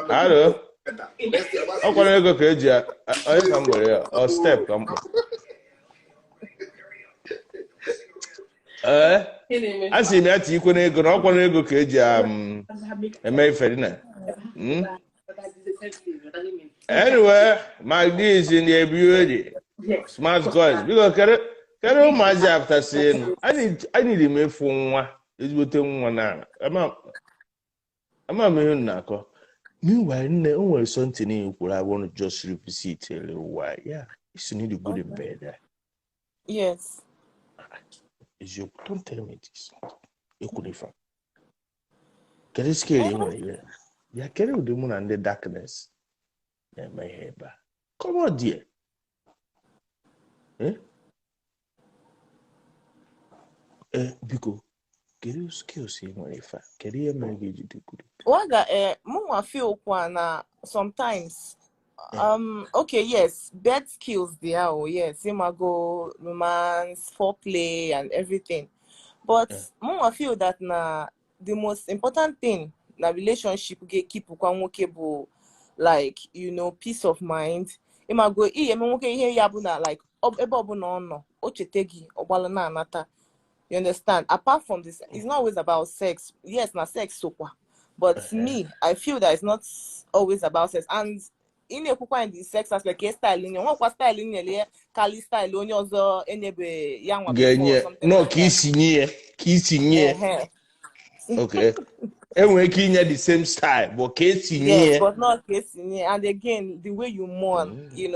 alo ọkwara ego ka eji onye ka m gwara ya ọ step ka m kpọ ee a sị m ya tikwe n'ego na ọkwara ego ka eji eme ife dị na. Anyway, my D is in the building. Smart guys, biko kere kere ụmụazị apụtasị elu. I need m ịfụ nwa ezigbote nwa na ama m ihe unu na-akọ. Meanwhile, nne, o nwere something ị kwuru I want to just revisit a little while. Yeah, it's need good in bed. Yes. Eziokwu, don't tell me this. Ekwuru ife a. Kedu scale ị nwere ihe? Ya kedu ụdị mụ na ndị darkness na-eme ihe ebe a? Come on, dear. Eh? Eh, biko, kedu skills ị nwere ife a? Kedu ihe mere gị ji dị good? Waga, mụnwa feel kwa na sometimes, okay, yes, bed skills dị ahụ, yes, ịmago romance, foreplay and everything, but mụnwa feel that na the most important thing na relationship ga-ekipụ kwa nwoke bụ like peace of mind. Ịmago ihe eme nwoke ihe ya bụ na like ebe ọbụla ọ nọ, o cheta gị, ọgbalụ na-anata. You understand? Apart from this, it's not always about sex. Yes, na sex sokwa, but me, I feel that it's not always about sex. And ị na-ekwukwa in the sex aspect, ka style nye nwekwa style nyere ya kali style onye ọzọ enyebe ya nwa before. Ga-enye something no like ka that. isi nye ya, ka isi nye ya. Okay, enwere ike inye the same style, but ka esi nye Yes, ya. but not ka esi nye. And again, the way you mourn, ị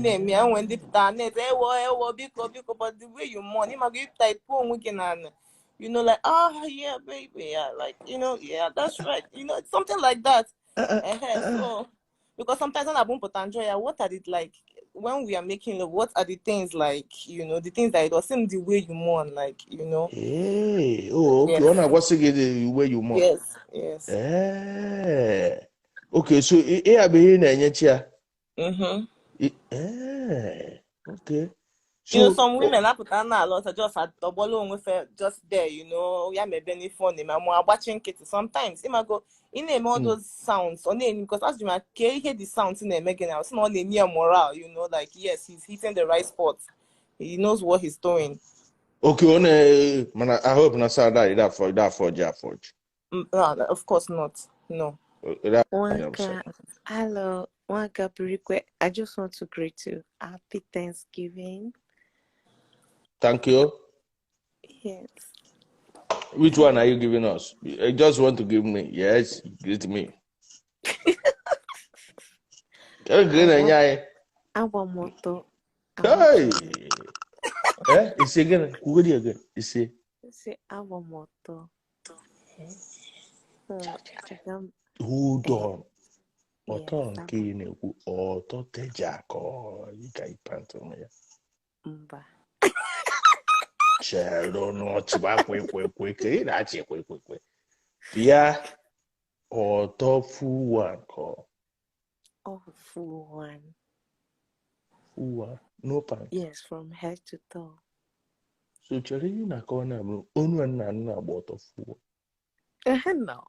na-eme ya, nwee ndị pụtara na-ete ewo ewo, biko biko, but the way you mourn, ịmago ịpụta ịpụ onwe gị na ana, like, "Oh yeah, baby, yeah," like, "Yeah, that's right," something like that. So because sometimes ọ na-abụ mpụta njọ ya, what are the, like, when we are making love, what are the things, like, the things that it was the way you mourn, like. Hey, oh, okay. Yes. Ọ na-agwasị gị the way you mourn. Yes. Eh. Okay, so ị ya bụ ihe ị na-enyechi ya. Eh, okay. So, Some women apụta na ala ọsọ just atọgbọla onwe fe just there, ya mebe n'ife ọ na-eme, ma agbachi nkịtị. Sometimes, ịmago, ị na-eme all those sounds, ọ na-enye, because asị ma kee ihe the sounds na-eme gị na sị na ọ na-enye ya morale, like, yes, he's hitting the right spot, he knows what he's doing. Okay, one mana I hope na Saturday that for that for ja for. No, of course not. No. Wanka, hello, Wanka Birikwe. I just want to greet you. Happy Thanksgiving. Thank you. Yes. Which one are you giving us? I just want to give me. Yes, greet me. Awamoto. Hey. Eh? It's again. Who again? It's a. Awamoto. Hold on. Ọtọ nke ị na-ekwu ọtọ teja ka ọ ịga ịpantị ya. Mba. Chere n'ọchị kwe kwe kwe ka ị na-achị kwe kwe kwe. Bịa ọtọ full one ka ọ. Oh, full one. Full one. No pants. Yes, from head to toe. So chere ihe na-akọwa na abụrụ onu nna nna agba ọtọ full one. No.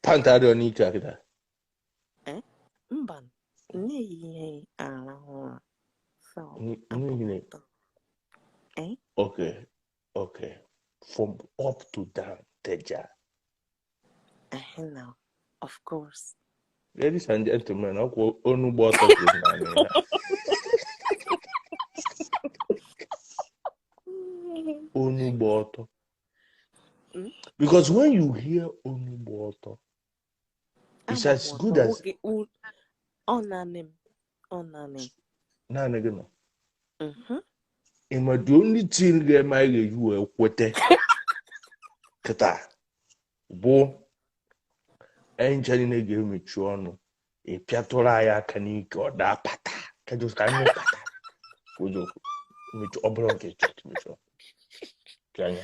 Pant adịrọ n'ike akịta. Mba, n'ihi arahụ ụra. So, okay, okay. From up to down, teja. No, of course. Ladies and gentlemen, ọkwụ onu gba ọtọ kwuru na anyị ya. Onu gba ọtọ. Because when you hear onu gba ọtọ, it's as good as Onanim. Naanị gị nọ. Ịma the only thing ga-eme anyị ga-eji wee kwete kịta bụ anyị ncha niile ga-emechi ọnụ ị pịatụrụ anyị aka n'ike ọ daa pata ka anyị pata ọ bụrụ nke chọọchị mechie pịa anya.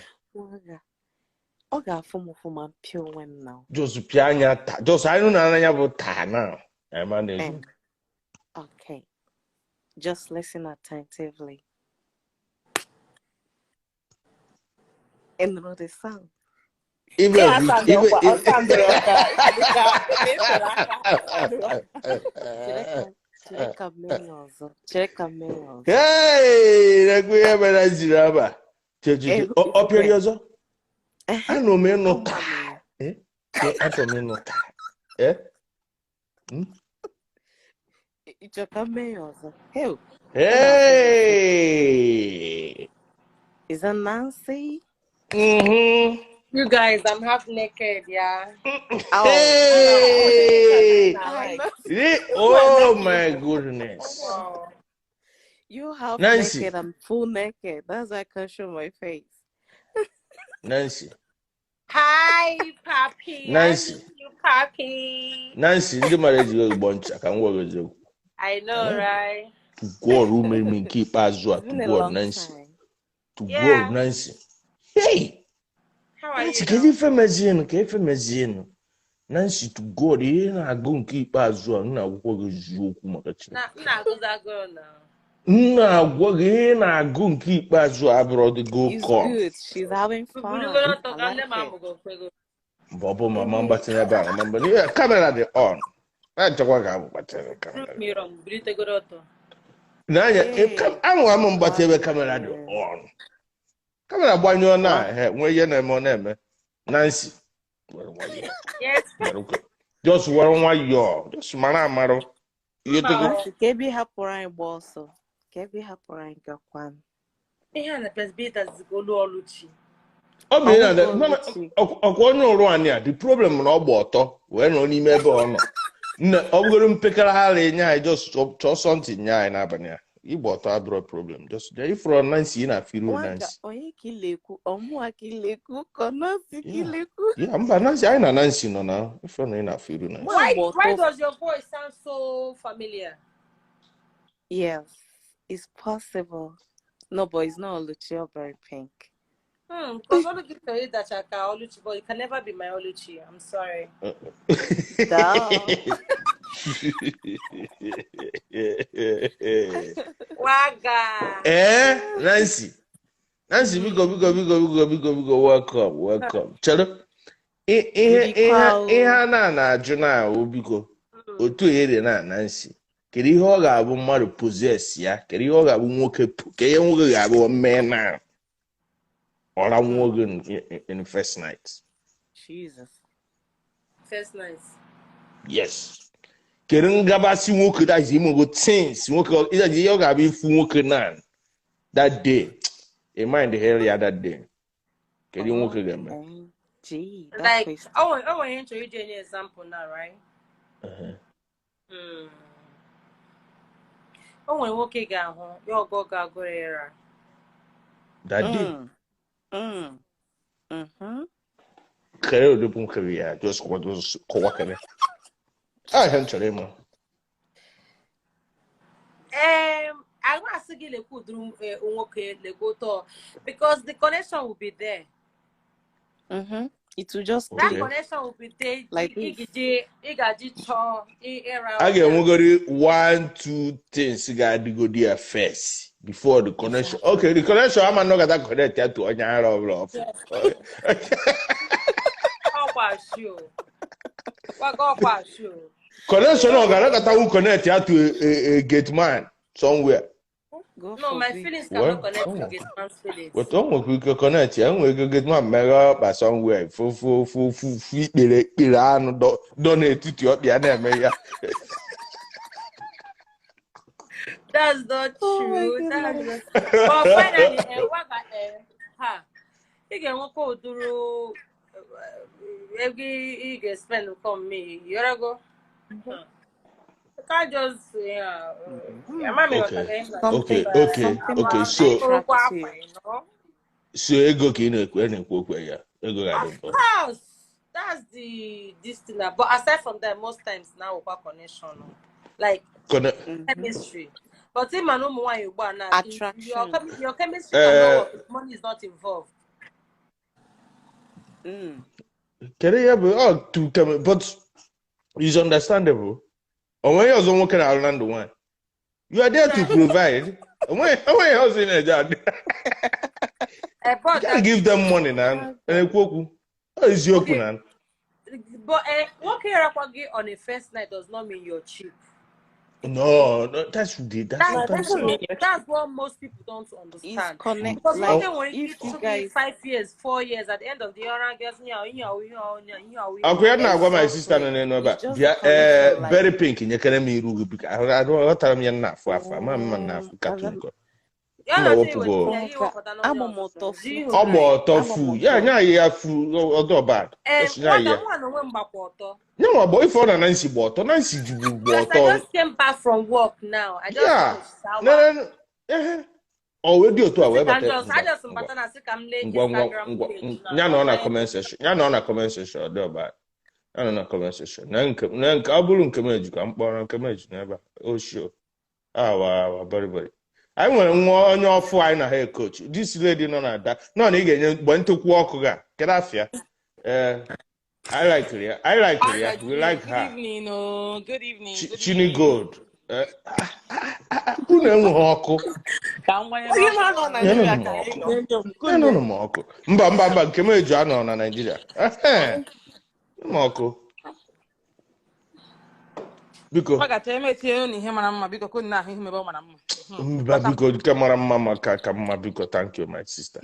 Ọ ga-afụ m ụfụ ma pịa onwe m na. Just pịa anya taa. Just anyị na anya bụ taa na. Okay. Just listen attentively. And know the sound. Even Hey, I know me no eh? I me no eh? Hey! Is that Nancy? Mm-hmm. You guys, I'm half naked, yeah. Oh. Hey! Oh my goodness. Oh. You half Nancy. Naked, I'm full naked. That's why I can't show my face. Nancy. Hi, Papi. Nancy. I miss you, Papi. Nancy, ndị mara ejighị ogbo ncha ka m gwa gị eziokwu. I know, right? To God who made me keep azụ a, to God, Nancy. To God, Nancy. Hey! How are Nancy, you? kedu ife mezienụ? Ka ife mezienụ? Nancy, to God, ihe na-agụ nke ikpeazụ a, m na-agwụkwa gị eziokwu maka Chineke. M na-agụzi agụụ na. M na-agwa gị ihe na-agụ nke ikpeazụ a abụrụ the go It's call. good. She's having fun. I like it. Mgbe ọ bụ mama mgbatịrị ebe a, mama mgbatịrị. Kamera dị on. Na-achọkwa ka abụ gbatịrị kamera. N'anya, anwụ amụ mgbatị ebe kamera dị on. Kamera gbanyụọ na nwee ihe na-eme ọ na-eme. Nancy. Yes. Just were nwayọọ. Just mara amarụ. Nancy, ka ebe hapụrụ anyị gba ọsọ. Ka ebe hapụrụ anyị gakwa. Ihe a na Presbyterian olu Oluchi. Ọ bụ ọkwa onye ụrụ anyị a, the problem na ọ gba ọtọ wee nọ n'ime ebe ọ nọ. Nne, ọ bụgoro mpekere ara enye anyị just chọọ something nye anyị n'abalị a. Ịgba ọtọ abụrụ problem. Just ifụrụ Nancy ị na-afịrụ Nancy. Onye ka ilekwu? Ọmụa ka ilekwu? Ka Nancy ka ilekwu? Yeah, mba Nancy, anyị na Nancy nọ na ifụrụ na ị na-afịrụ Nancy. Why does your voice sound so familiar? Yes, it's possible. No, but it's not Oluchi or very pink. Because Oluchi Oluchi, but it can never be my Oluchi. I'm sorry. Waga. Eh, Nancy. Nancy, we go. Welcome, welcome. Chelo. Ihe na na ajụ na biko. Otu ere na Nancy. Kedu ihe ọ ga-abụ mmadụ possess ya? Kedu ihe ọ ga-abụ nwoke ka ihe nwoke ga-abụ mee na ọra nwoke in first night? Jesus. First night. Yes. Kedu ngabasị nwoke that is imego things nwoke ihe ọ ga-abụ ifu nwoke na that day. A mind hell ya that day. Kedu nwoke ga-eme? Gee, like I want to give you an example now, right? Uh-huh. O nwere nwoke ga-ahụ ya ọgọ ga-agụrụ era. That day. Mm-hmm. Kere odogwu nkiri ya just kọwa kere. Ah, ihe m chọrọ ịma. I want to say lekwu uduru nwoke lekwu ụtọ because the connection will be there. Mm-hmm. It will just that connection will be there. Like this. I get 1, 2 things got to go there first before the connection. Okay, the connection I'm not gonna connect to onye off. Connection I gotta connect to a gate man somewhere. Go no, my feelings cannot connect to gate man's feelings. But don't we could connect here? We could get man mega up somewhere. Fu fu fu fu fu ikpere anụ dọ n'etiti ọkpịa na-eme ya. That's not true. That's not... But finally, ha. Ị ga-enwekwa ụdụrụ ego ị ga-spend on me. You gotta go. I can't just Okay. So ego ka ị na-ekwu okwu ya. Ego ga-adị mkpa. Of course, that's the this thing. But aside from that, most times now we connection, like chemistry. But in man now, attraction. Your chemistry cannot work if money is not involved. But it's understandable. You are there to provide. You can't give them money now. Okay. But working on a first night does not mean you're cheap. No, that's that's what most people don't understand. Because like, if you guys 5 years, 4 years, at the end of the year, I'm my sister no very pink in your I don't tell me enough for I'm yeah, bad. No, boy, for Nancy bought Nancy. I just came back from work now. I just no. Oh, we do to our I just Instagram. On a comment section. Yeah, on a comment section. Do bad. I don't know comment section. Nan, never. Oh, sure. Ah, wow, very, very. I want one off wine a hair coach. This lady no that. No, nigga, went to walk. Get off here. I like her. I like her. We like her. Good evening. Oh, good evening. Chini Gold. Unu Mba mba mba nke m eju anọ na Nigeria. Mọkụ. Biko. Ọ gacha eme etinye unu ihe mara mma biko ka unu na-ahụ ihe mebe ọ mara mma. Mba biko nke mara mma maka ka mma biko thank you my sister.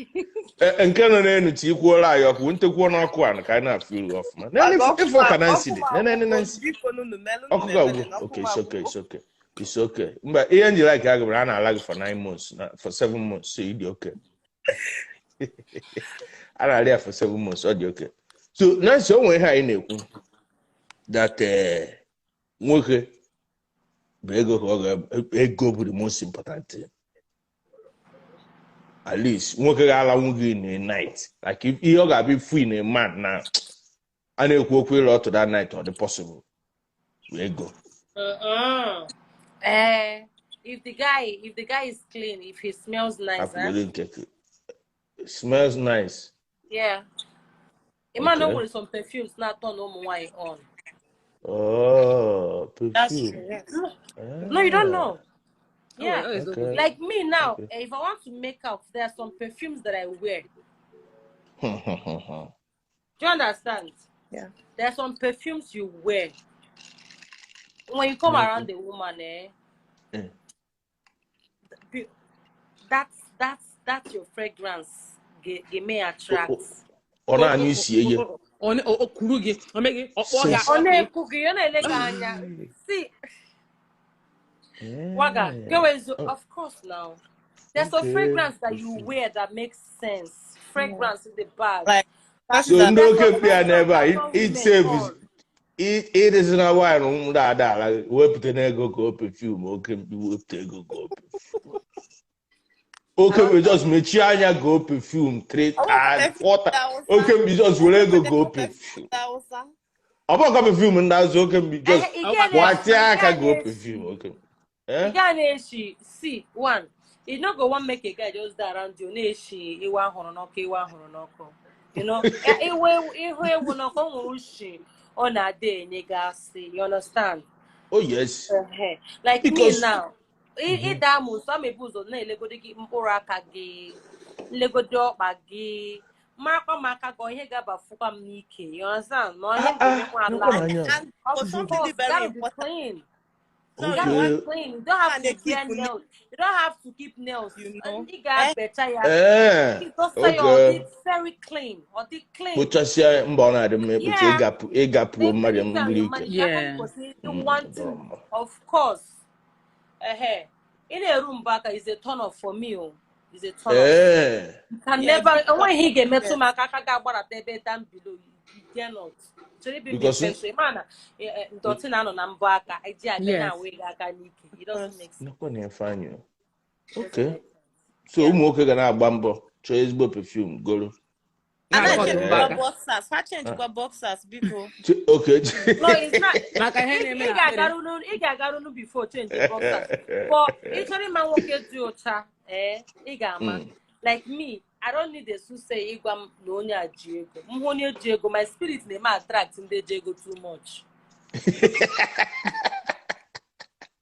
Nke nọ n'elu tikwuola anyị ọkụ ntekwuo n'ọkụ a ka anyị na-afụ iru ọfụma. Ịfụ ka Nancy dị. Nene Nancy. Ọkụ ga-agwụ. Okay, it's okay, it's okay. It's okay. Mba ihe nji like agụ a na-ala gị for 9 months, for 7 months, so ịdị okay. A na-ala ya for 7 months, ọ dị okay. So Nancy o nwere ihe anyị na-ekwu that nwoke bụ ego ka ọ ga-ego bụ the most important thing. At least nwoke ga-alanwu gị in a night. Like if ihe ọ ga-abịa free in a man na a na-ekwu okwu ịlụ ọtụ that night ọ dị possible. Ego. If the guy is clean, if he smells nice, smells nice. Yeah. Ima no with some perfumes not turn no wine on. Oh, perfume. That's true. Yes. No, you don't know. Yeah. Okay. Like me now, okay. If I want to make out, there are some perfumes that I wear. Do you understand? Yeah. There are some perfumes you wear. When you come around the woman, That's your fragrance ga-eme attract. Ọ na-anyụ isi eye. O kwuru gị, o mee gị, ọ kpọọ gị. Ọ na-ekwu gị, ọ na-ele gị anya. See, Waga, go of course now. There's a fragrance that you wear that makes sense. Fragrance in the bag. Like, so ndị oke mkpi a n'ebe a, it saves it is na wine ndị ada ala wepụta n'ego ka o perfume oke mkpi wepụta ego ka o perfume. Oke mkpi just mechie anya go perfume 3 times 4 times. Oke mkpi just were ego go perfume. Ọ bụ ka perfume ndị azụ oke mkpi just gbatịa aka go perfume oke mkpi. Ị gaa na-eshi see one. You no go want make a guy just die around you na-eshi iwe ahụrụ n'ọkụ iwe ahụrụ n'ọkụ. You know, ihu ewu n'ọkụ ọ nwere ushi ọ na-adị enye gasị. You understand? Oh yes. Like because me now, ịda amụ nso ama ebu ụzọ na-elegodi gị mkpụrụ aka gị, nlegodi ọkpa gị, marakwa m aka gị ihe ga-abafukwa m n'ike. You understand? Na ihe ga-emekwa ala. Of course, that will be clean. So okay. You clean. You don't have to wear nails. You don't have to keep nails. You know. You got better. Yeah. Okay. It's very clean. Or the clean. Yeah. Of course. In a room back is a turn off for me. Is a turn off. You can never. When he get met to my kaka down below, you dare not. Because it doesn't make sense. Okay. So ụmụ nwoke ga na-agba mbọ chọọ ezigbo perfume goro. Boxers, biko. Okay. No, it's not. Ị ga-agarunu before change the boxers. But ị chọrọ ịma nwoke dị ọcha, ị ga-ama. Like me, I don't need a soothsayer ịgwa m na onye a ji ego. M hụ onye ji ego, my spirit na-eme attract ndị ji ego too much.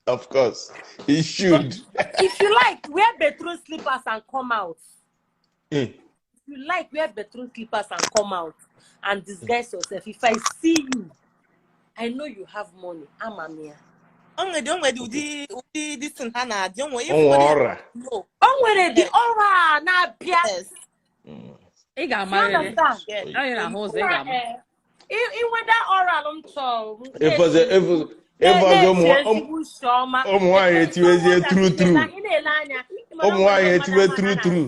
Of course, it should. If you like, wear bedroom slippers and come out. If you like, wear bedroom slippers and come out and disguise yourself. If I see you, I know you have money. I'm a mia. Aura. Onwere the aura na-abịa. Ị ga-amarịrị. Inweda aura m chọrọ. Ụmụ nwaanyị etiwezie tru tru. Ụmụ nwaanyị etiwe tru tru.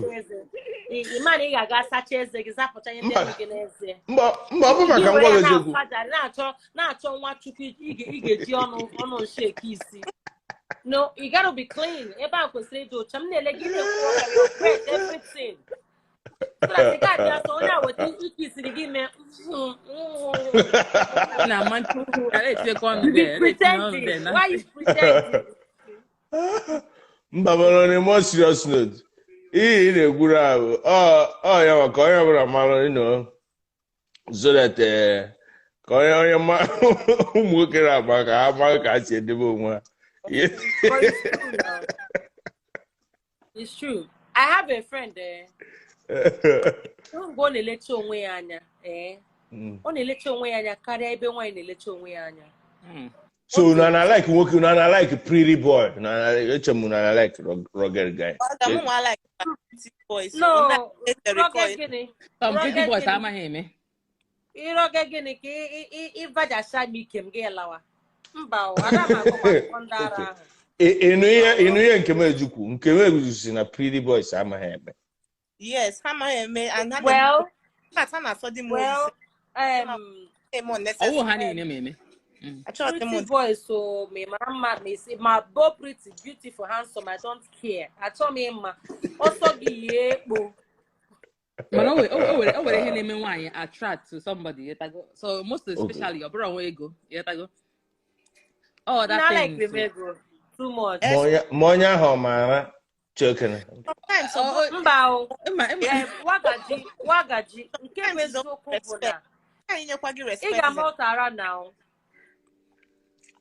Ị ma na ị ga-aga sacha eze gị zapụcha ihe ndị gị n'eze. Mba ọ bụ maka ngwa eziokwu. Na-achọ nwa Chukwu ị ga-eji ọnụ shake isi. No, you gotta be clean. Ebe a kwesịrị ịdị ọcha. M na-ele gị na-ekwu ọka your breath, everything. So that ị ga-abịa sọ onye a weta ike isiri gị mee. You be pretending. Why you pretending? Mba, but on a more serious note, ihe ị na-ekwuru ahụ ọ ya maka onye ọbụla mara, you know, so that ka onye ụmụ nwoke na-agba ka ha mara ka ha si edebe onwe ha. But it's true now. It's true. I have a friend there. Ọ na-elecha onwe ya anya. Ọ na-elecha onwe ya anya karịa ebe nwaanyị na-elecha onwe ya anya. So na like nwoke, na like pretty boy, na eche m na like rugged guy. I like pretty boys. No, rugged gịnị? Some pretty boys amaghị eme. Ịrọge gịnị ka ịvajasha m ike m gị lawa. Mba, ada m akọkwa ndị ara ahụ. Ịnụ ihe nke m ejukwu, nke m eguzosi na pretty boys amaghị eme. Yes, ha amaghị eme and ha well, ọwụ ha niile ma eme. Pretty boys, so me mama me say my bo pretty, beautiful, handsome, I don't care. Achọ m ịma. Ọsọ gị yie ekpo. Mana o nwere ihe na-eme nwaanyị attract to somebody, yetago. So most especially ọ bụrụ onwe ego, yetago. Oh, that thing. Not like ego too much. Ma onye ahụ ọ maara chekene. Mba o. Wagaji nke bụ eziokwu bụ na ị ga-ama ụtara na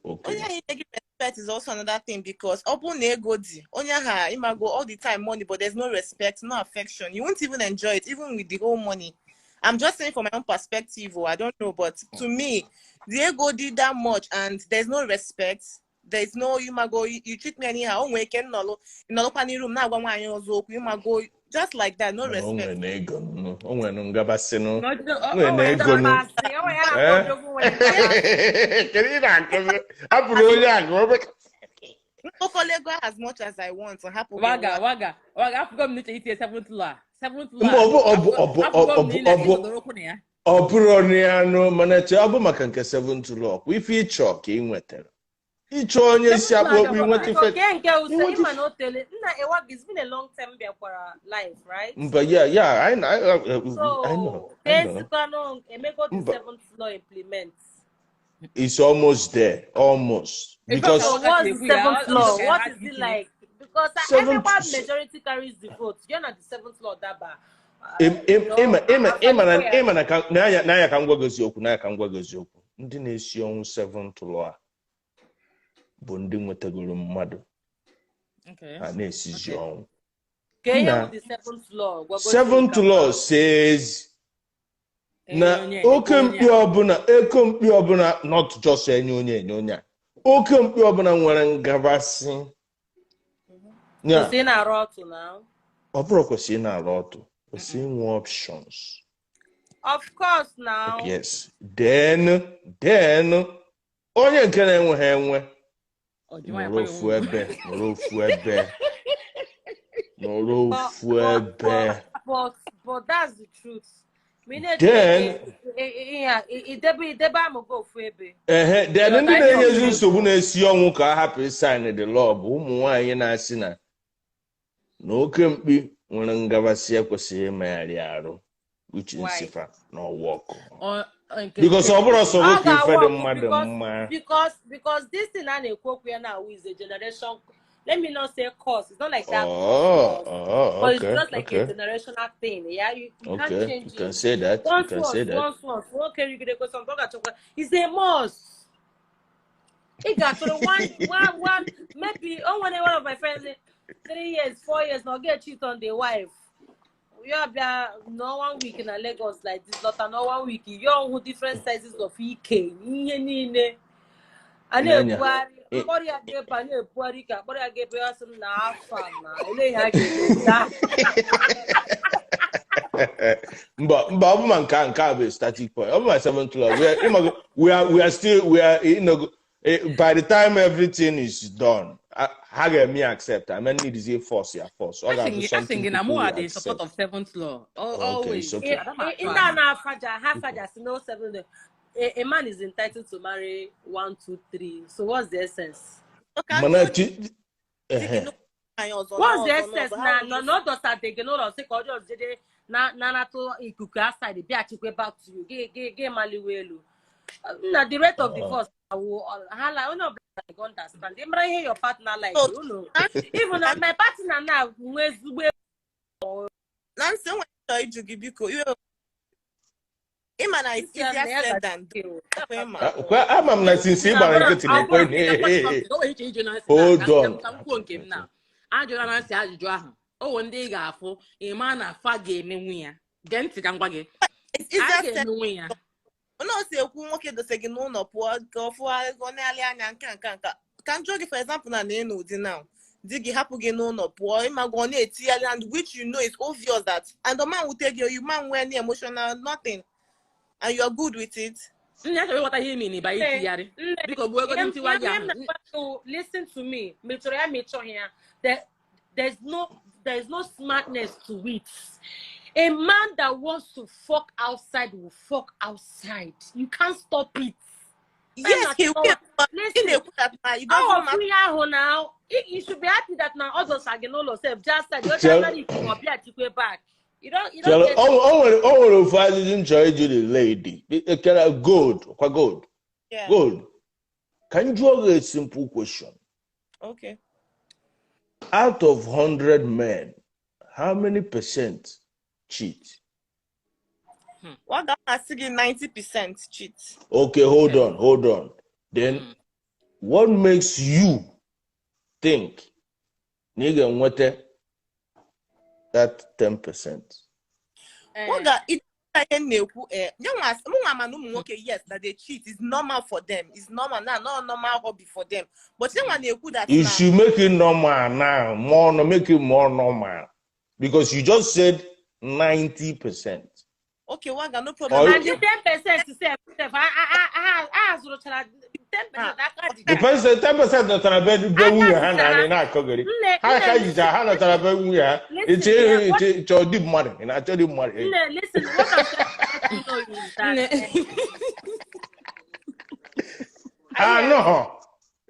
Okay. Onye ahụ respect is also another thing because open ego di onye ha imago all the time money, but there's no respect, no affection. You won't even enjoy it, even with the whole money. I'm just saying from my own perspective, or I don't know, but to me, the ego did that much and there's no respect. There's no ịmago, you treat me anyhow. O nwere ike nnọlụ nnọlụkwa n'iru m na-agwa nwaanyị ọzọ okwu, ịmago, just like that, no Mana o respect. nwere ego nụ, o nwere ngabasị nụ, Na o o nwere nwere ego nụ. ngabasị, o nwere ya na-akpọ Eh? odogwu nwere ngabasị. Kedu ị na-akụzi? Hapụrụ onye a ka o Mkpokọla ego as much as I want, hapụ gị Waga, nwa. waga, waga, afụgo m n'uche itinye seventh law. Seventh Mba, law. ọ bụ ọ bụ ọ bụ Afụgo ọ m na bụ ị ọ bụ na-esodoro okwu na ya. Ọ bụrụ na ya nụ, mana che, ọ bụ maka nke seventh law kwa, ife ịchọ ka ị nwetara, ịchọ onye si Seventh law akpụ okpu adọkwa inweta Biko ife kee nke use inweta ịma ife na o tele nna Ewa, it's been a long time bịakwara live, right? Mba, yeah, I know. So I know. ka ezikwanụ emego the Mba, seventh law implement? It's almost there, almost, Ife because ka So waga what's si the ekwu ya, seventh ọ law? dịka What ha is ji it itinye. like? Because seventh everyone, majority carries the vote. You're not the seventh law daba. Ịma ịma ịma na Afanikwa ya. ịma na ka n'anya n'anya ka m gwa gị eziokwu, n'anya ka m gwa gị eziokwu, ndị na-esi ọnwụ seventh law a bụ ndị nwetagoro mmadụ ha na-esizi ọnwụ. Ka ihe Nna, wụ the seventh law? Gwagosi m seventh ka m law mara. says Enye na onye, oke enyekwa onye mkpi a. ọbụla, eko mkpi ọbụla, not just enye onye, enye onye a, oke mkpi ọbụla nwere ngabasị ya Kwụsị ị na-arụ ọtụ na. Ọ bụrụ kwesịrị ị na-arụ ọtụ, kwesịrị inwe options. Of course now. Yes, then onye nke na-enweghị enwe Ọ ji nwayọọ nọrọ kwanye ofu onwe. ebe, nọrọ ofu ebe, nọrọ But ofu but ebe. But that's the truth. Ma ị Then na-eche idebe idebe amụgo ofu ebe. Ehe, then ndị Ịghọta ihe na-enyezi ọbụla nsogbu na-esi ọnwụ ka a hapụ ịsign the law bụ ụmụ nwaanyị na-asị na oke mkpi nwere ngabasị ekwesịghị imegharị arụ, which Why? nsifa na ọwọkụ Nke because ọ bụrụ sọ Ọ nwoke ife dị ga-work mmadụ because mma. because this thing a na-ekwu okwu ya now is a generation, let me not say curse, it's not like that Oh, curse, oh, but it's okay, just like a okay, generational thing. Yeah, you can't okay. change You can it. say that. You Once can say once that. once once nwoke rigidego something, ọ ga-achọkwa, it's a must. Ị ga-achọrọ one one one, maybe o nwere one of my friends, 3 years, 4 years na ọ ga-cheat on the wife. Ya bịa nọ one week na Lagos like this, lọta nọ one week, ya ọhụ different sizes of ike, ihe niile a N'anya. na-ebugharị mkpọrọ ya ga-ebe a na-ebugharị ike, akpọrọ ya ga-ebe, ya sị m na afọ a na ele ihe a ga-eme. Mba, mba, ọ bụ ma nke a bụ a static point. Ọ bụ ma seventh law. We are, ịmago, we are still, we are, by the time everything is done, ha ga-eme ya accept. I mean, need is a force ya force. Ọ Asị ga-abụ gị asị something gị na people mụ will dị in support accept. of seventh law. Okay, Always. it's okay. Ada m atụ Ndị a asị. na-afaja ha faja si no seven, a man is entitled to marry one, two, three, so what's the essence? Ka Mana njụ chi di gị ehe. n'ụlọ nwaanyị ọzọ What's the n'ọzọ essence n'ọzọ, na how will na you na ọ dọsate gị n'ụlọ sị ka ọ jọọ jeje na na-anatụ ikuku aside, bịachikwe back to you, gị gị gị maliwe elu na the rate of divorce wụ ha la onye ọbụla like understand, ị mara ihe your partner like So, unu, even na my partner na nwee ezigbo Nancy, enwere chọọ ịjụ gị, biko, iwe ịma na it's isi ya na easier ya said than done. Ọkwa ịma. Ah, kwa ama m na since ị gbara nkịtị na ekwe O nwere iche ịjụ Nancy na Hold ka on. ka m kwuo nke m na ajụla Nancy ajụjụ ahụ. O nwere ndị ị ga-afụ, ị ma na fa ga-emenwu ya. Gee ntị ka m gwa gị. It's A easier said. ga-emenwu ya. Onye osi ekwu nwoke dose gị n'ụlọ pụọ ka ọ fụọ ego na-alị anya nka nka nka ka m jụọ gị, for example, na na ụdị now di gị hapụ gị n'ụlọ pụọ, ịmago, ọ na-etigharị, and which you know is obvious that and the man wute gị, you man nwee any emotional nothing and you are good with it. Nne, achọrọ ịghọta ihe imi na ịba Nne, itigharị. nne, Biko gbuo ego ihe m ntiwa gị ihe m ahụ. na-agwa gị, listen to me, ma ị chọrọ ya ma ị chọghị ya, there's no smartness to it. A man that wants to fuck outside will fuck outside. You can't stop it. Yes, he will, but ị Listen, na-ekwu that na it ọ doesn't matter. ofu ihe ahụ na you should be happy that na others are gị n'ụlọ sef just outside the Chere ordinary ikuku ọbịa chikwe back. You don't chere get o it. o nwere ofu ajụjụ m chọrọ ịjụ the lady. Ekere gold kwa gold. Yeah. Gold. Ka m jụọ gị a simple question. Okay. Out of 100 men, how many percent cheat? What ga-asị gị, 90% cheat. Okay, hold on, hold on. Then what makes you think na ị ga-enweta that 10%? What ga it Ihe m na-ekwu, mụnwa ma na ụmụ nwoke, yes, that they cheat is normal for them. It's normal now, not normal hobby for them. But nyanwa na-ekwu that You na should make it normal now. More, no, make it more normal. Because you just said 90%. Okay, Waga, no problem. Or And the 10% sef, ha zụrụchara 10% aka the jicha. person 10% nọtara be nwunye Aka ha jicha na ha. anyị na-akọgịrị. Nne, Ha nne, ka jicha listen, ha nọtara be nwunye ha. listen, yeah, what Iche chọọ di mmadụ. Ị na-achọ di mmadụ. Nne, listen, what I'm trying to let you know is that Nne. Ah, no.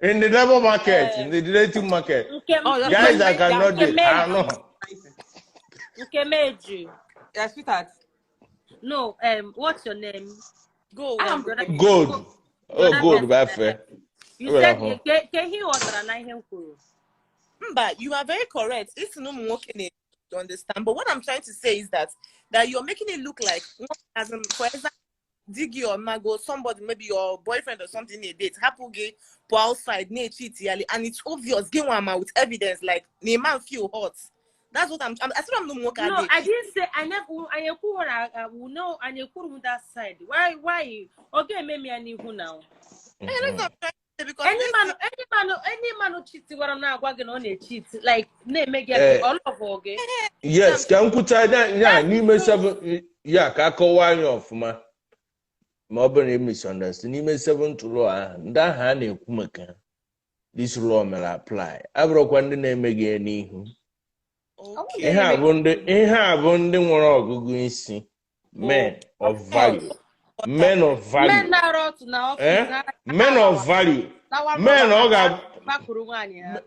In the labor market, in the dating market, nke Oh, that's guys that nke cannot nke date. Ah, meju no. nke meju. Yeah, sweetheart. No, what's your name? Go, I'm Waga. The other, Gold. go, the Oh, other gold, person. bafe. You Well, said ke ihe ghọtara na ihe m kwuru. Mba, you are very correct. It's no nwoke na to understand. But what I'm trying to say is that you're making it look like, as in, for example, Diggy or Mago, somebody, maybe your boyfriend or something, a date, hapụ gị pụ outside, na-echeat yali, and it's obvious, gị nwa ma with evidence, like, na man feel hot. That's what I said I'm no nwoke No, adị I cheat. didn't say I never. I no, I ekwuru that side. Why? Ọ ga-eme m ya n'ihu now. Eh, that's what I'm trying to say, because Any let's man, say, any man, any man cheat gwara m na-agwa gị na ọ na-echeat, like na-eme gị Eh, all of gị. yes, ka m kwucha ya ya That's the n'ime truth. seven ya ka akọwa anyị ọfụma ma ọ bụrụ na ị misunderstand n'ime seventh law ahụ, ndị ahụ a na-ekwu maka ha, this law mere apply abụrụkwa ndị na-eme gị n'ihu. Okay. Ihe a bụ ndị nwere ọgụgụ isi, men of Of value, course. men of Men value, na-arụ otu na ọfịs eh? ha Men of value, lawa men rọba ọ ha ga-abụ bakwuru nwaanyị ha.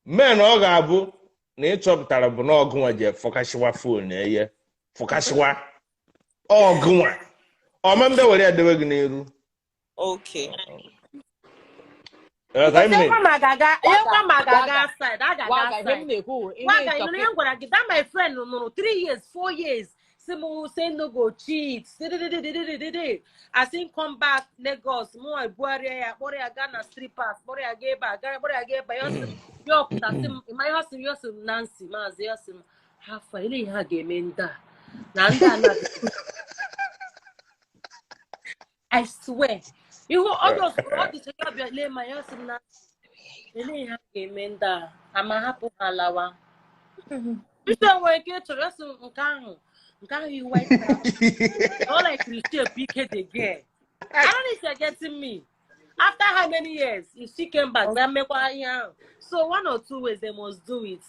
men ọ ga-abụ na ịchọpụtara bụ na ọgụnwa ji fọkasịwa phone eye fọkasịwa ọgụnwa ọma mbe were ya debe gị n'iru. Okay. Eh, ka Because anyị mere. ekwe ma ga-aga Waga, ekwe ma ga-aga waga, outside, a ga-aga waga. Ihe m outside. na-ekwu wụ, ihe Waga, ị nụrụ ịchọkwa ihe m gwara gị, that my friend nụrụ 3 years, 4 years, si m say no go cheat, dididididididi. As him come back Lagos, mụ ebugharịa ya, kpọrọ ya gaa na strippers, kpọrọ ya gaa ebe a, gaa kpọrọ ya gaa ebe a, ya ọsị m, ya ọpụta sị m, ịma ihe ọ sị m, ya ọsị m, Nancy, maazị, ya ọsị m, ha afọ ele ihe a ga-eme ndị a, na ndị a na I swear. Ihu ọ dịcha ya bịa lee ma ya ọsị m na ele ihe a ga-eme ndị a, ama hapụ ha lawa. Bishop nwere ike ịchọrọ ya sị m nke ahụ yi white trousers. All like shape ike the girl. I don't know if you're getting me. After how many years, if she came back, that make ihe ahụ. So one or two ways they must do it.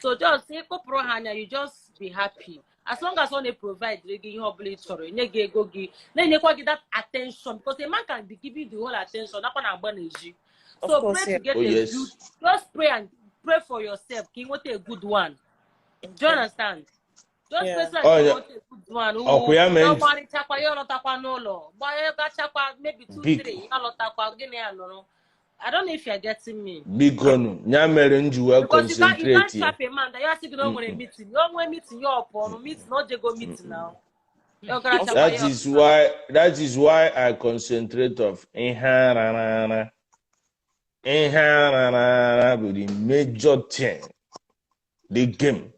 So just ịkpụpụrụ ha anya, you just be happy. As long as ọ na-provide gị ihe ọbụla ị chọrọ, enye gị ego gị, na-enyekwa gị that attention, because a man can be giving the whole attention, nakwa na agba na-eji. Of So course, pray yeah. to get Oh, a yes. good, just pray and pray for yourself ka ị nweta a good one. Do you understand? Just Yeah. pray so that Oh, you yeah. nweta a good one. Ọkwa ya mee Ya gbarịchakwa, ya ọlọtakwa n'ụlọ. Gbaa gachakwa maybe two, Big. three, ya lọtakwa, gịnị ya nọrọ. I don't know if you're getting me. Bikonu ya mere m ji wee Because you can't concentrate ya. trap a man that you are saying no nwere meeting. You nwere meeting, you up on meeting, no jego meeting now. You garachakwa That ya is why that is why I concentrate of ihe arara ihe arara bụ the major thing, the game.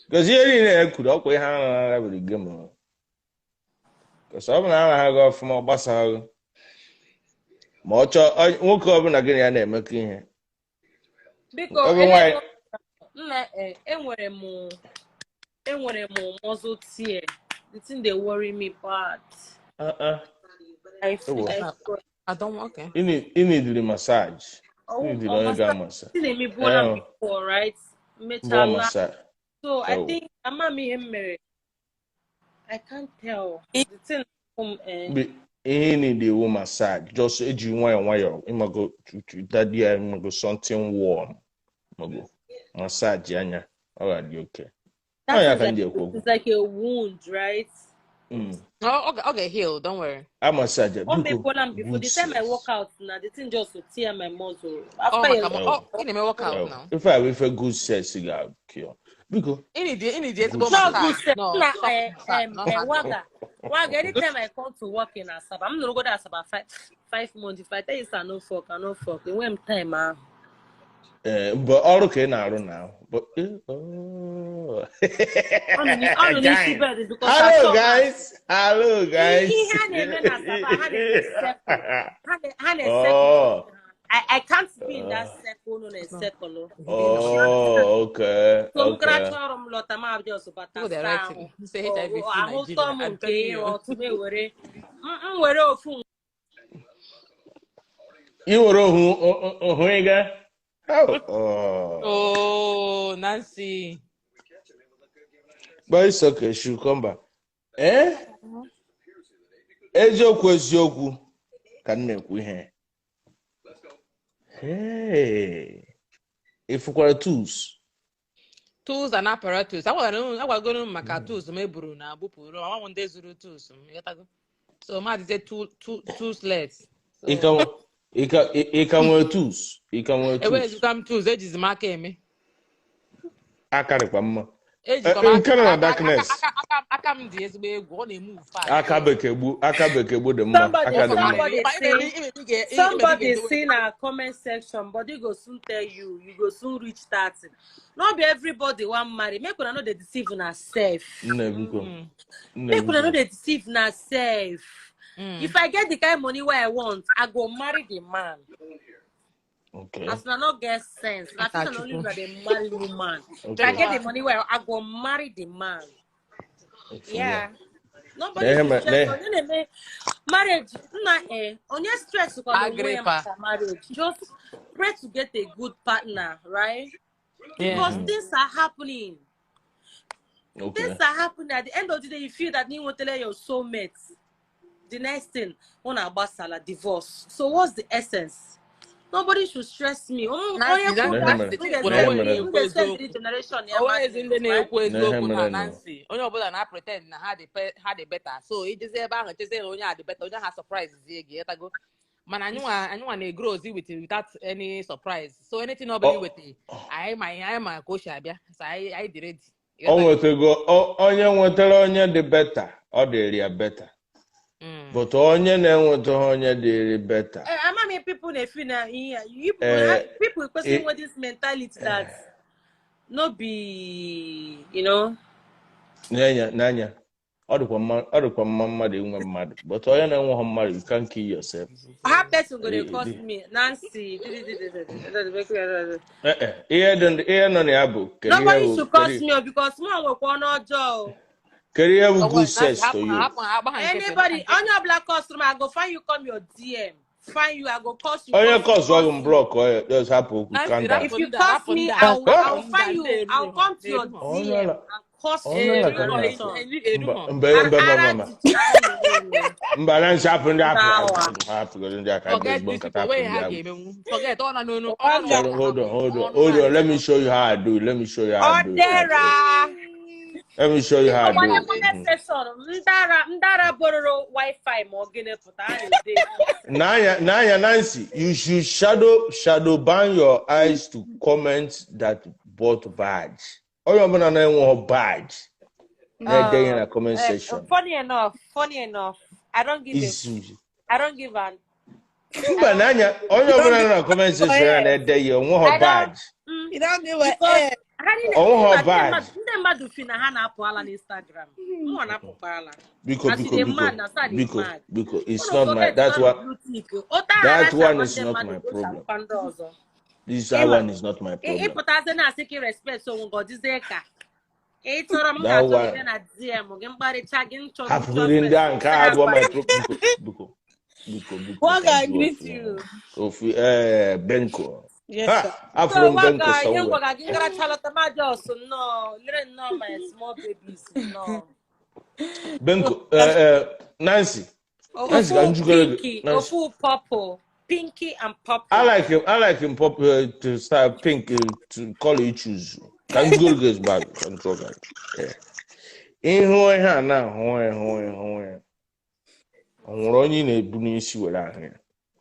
Because ihe niile e kwuru ọkwa ihe arara bụ the game o. Because ọ bụ na ara ha gị ọfụma, ọ gbasaghị ma ọ chọọ nwoke ọbụla gị na ya na-emekọ ihe. Biko, Ọ bụ nwaanyị. Nna, enwere m muscle tear. The thing dey worry me bad. Uh-uh. I Ewo. I swear. I don't, okay. Ị neediri massage. Ị Oh, neediri oh, onye massage. ga-amasa. Thing emebuola m Eh, before, right? bụ Mechala. massage. So I Oh. think ama m ihe m mere. I can't tell. The thing Ihe ị need iwu massage. Just eji nwayọọ nwayọọ ịmago chuchu dadi ya, ịmago something warm. Ịmago massage anya. Ọ ga-adị okay. Ọ That ya is ka m like ji ekwu okwu. it's like a wound, right? Oh, okay, heal. Don't worry. A massage O biko mebuola m before. good The time I sex. work out now, the thing just to tear my muscle. Oh After my a God. Oh. Oh, in the workout Oh. now. Ife a bụ ife good sex ga-cure. Biko In the good ezigbo Not sex. good massage. sex. No, Na soft massage, not hard. Waga. Waga, anytime I come to work in Asaba, I'm not going to Asaba 5 months. If I tell you say I no fuck, I no fuck. When time ah. Eh, but ọrụ ka ị na-arụ na but oh. Ọ nọ n'isi Guys. bed because Hello achọ m guys. Hello guys. Ihe ha na-eme na Asaba, ha na-eme circle. Ha na-esekụl. Oh. I can't be in that circle nọ na-esekụlụ. Oh, okay. So m Okay. garacha ọrụ m lọta m abịa ọzọ bata People they're saa writing. ahụ. Say HIV free Ahụ Nigeria. tọ m I'm nke telling ịrụ you. ọtụ m ewere m were ofu You were ohu ịga? Oh. Oh. Oh, Nancy. But it's okay, she'll come back. Eh? Eziokwu eziokwu ka m na-ekwu ihe. Hey. Ịfụkwara tools. Tools and apparatus. Agwagoro m maka tools m eburu na bupụrụ. Ama m ndị zuru tools m. Ịghọtago? So ma adịzie toolsless. So Ị ka nwere tools. Ị ka nwere tools. ewezụga m tools, ejizi m aka eme. Aka dịkwa mma. Ejikwa m Nke nọ na aka darkness. aka m dị ezigbo egwu. Ọ na-eme fast. Aka bekee gbu aka bekee gbu dị mma. Somebody, Aka dị mma. somebody say, somebody say in our comment section, but you go soon tell you, you go soon reach 30. Not be everybody wan marry. Make una no dey deceive una self. Nne biko. Nne Make una no biko. dey deceive una self. If I get the kind of money where I want, I go marry the man. Okay. As una no get sense, na Aka fit only Chukwu. una dey marry woman. If I Okay. get the money where I go marry the man. Yeah. Nobody Na ihe should mere stress na onye na-eme marriage nna onye stress kwana onwe ya Agripa. maka marriage. Just pray to get a good partner, right? Yeah. Because things are happening. Okay. Things are happening. At the end of the day, you feel that you want to tell your soulmate. The next thing, one agbasala divorce. So what's the essence? Nobody should stress me. Onye Nancy, kwuru Nancy, Na ihe that mere the m thing na bụ na ihe onwe mere na-ekwu ga-esend eziokwu. generation ya Onwezi ndị madness, right? na-ekwu na ihe eziokwu na mere nụ. Nancy. Onye ọbụla na-pretend na ha dị better. So ijezi ebe ahụ chezie na onye a dị better, onye ha surprise zie gị, ịghọtago? Mana anyịnwa na-egrow ozi without any surprise. So anything ọbụla Ọ iweta, anyị ma ihe anyị ma ka o si abịa. So anyị dị ready. o Ịghọtago? nwetago onye nwetara onye dị beta, ọ dịrị ya beta. But onye na-enwetaghị onye dịrị beta. Ama m people na-efi na ihe you people people kwesịrị inwe this mentality that no be, you know. N'anya n'anya ọ dịkwa mma mmadụ inwe mmadụ, but onye na-enweghị mmadụ, you can't kill yourself. How person go dey cost me, Nancy? Ihe ihe nọ na ya bụ kedu ihe Nobody bụ should cost me because mụ nwekwa ọnụ ọjọọ. Kedu ihe bụ Ọgwa good Nancy, sex to hapụ you? ha hapụ ha agba ha nkịtị, gba ha Anybody, nkịtị. onye ọbụla cost m, I go find you come your DM. Find you, I go cost you, Onye cost you, kọsụ ọgụ cost m you. blọk ya, just hapụ okwu, Nancy, calm down. If rapụ you ndị a, curse rapụ me, ndị a, I'll rapụ ndị a, find ndị you. I'll erughọ, come to your erughọ. Onye DM ala and curse you onye ala to ka your m na nation. mba Erughọ. mba mba mba Ara mba jicha unu. mba Nancy, hapụ ndị hapụ Mbawa. hapụgoro ndị aka Forget ezigbo these nkata, people, hapụ wey ndị ha ahụ. ga-emenwu. Forget, ọ na n'onu, ọ na Waga. Chere, n'ọnụ hold on, hold on, ọnụ hold on. Let na-adịcha. me show you how I do it. Let me show you how I do it. Odera. Let me show you how I do Ọgbanye it. comment section. Ndara bororo Wi-Fi ma ọ gịnị pụta a na-ede nonsense. Nanya, Nancy, you should shadow ban your eyes to comment that bought badge. Onye ọbụla na-enweghị badge na-ede ihe na comment section. Funny enough, I don't give a Is I don't give an I mba don't n'anya onye You don't ọbụla give nọ na comment a section ya F. na-ede ihe onweghị I don't badge. You don't give a because F. ha niile Onweghị mba ndị badge. mmadụ ndị mmadụ fi na ha na-apụ ala n'Instagram. Mụnwa na-apụkwa ala. Biko As you biko dey biko mad na so I dey biko mad. biko it's Unu not my forget that na one blue tick. Ụta ha that racha one agwa is ndị not mmadụ my ka o si problem. agwakwa ndị ọzọ. This that Ịma one is not my problem. ịpụtazi na-asị ka ị respect onwe gị ọ dịzie ka ị chọrọ m That ga-achọ gị one bịa na DM gị mkparịcha gị nchọ gị chọọ hapụgoro ndị ahụ nke a sị abụọ my agwa problem. Biko biko biko biko ka Waga, m I jụọ greet ofu you. ofu Benko. Yes, Ha sir. So afụrụ m Benko waga ihe somewhere. ngwaga gị ngaracha lọta ma jos nnọọ lere nnọọ my small babies nnọọ. Benko Nancy Nancy ka Ofu m jụgoro gị pinky, Nancy. ofu purple, pinky and I purple. like him. I like him pop to start pink to color you choose. Ka m jụgoro gị ezigbo ajụ, ka m jụọ gị ajụ. Yeah. Ịhụ ihe a na-ahụ ịhụ ịhụ ya. Ọ nwere onye ị na-ebu n'isi were ahụ ya.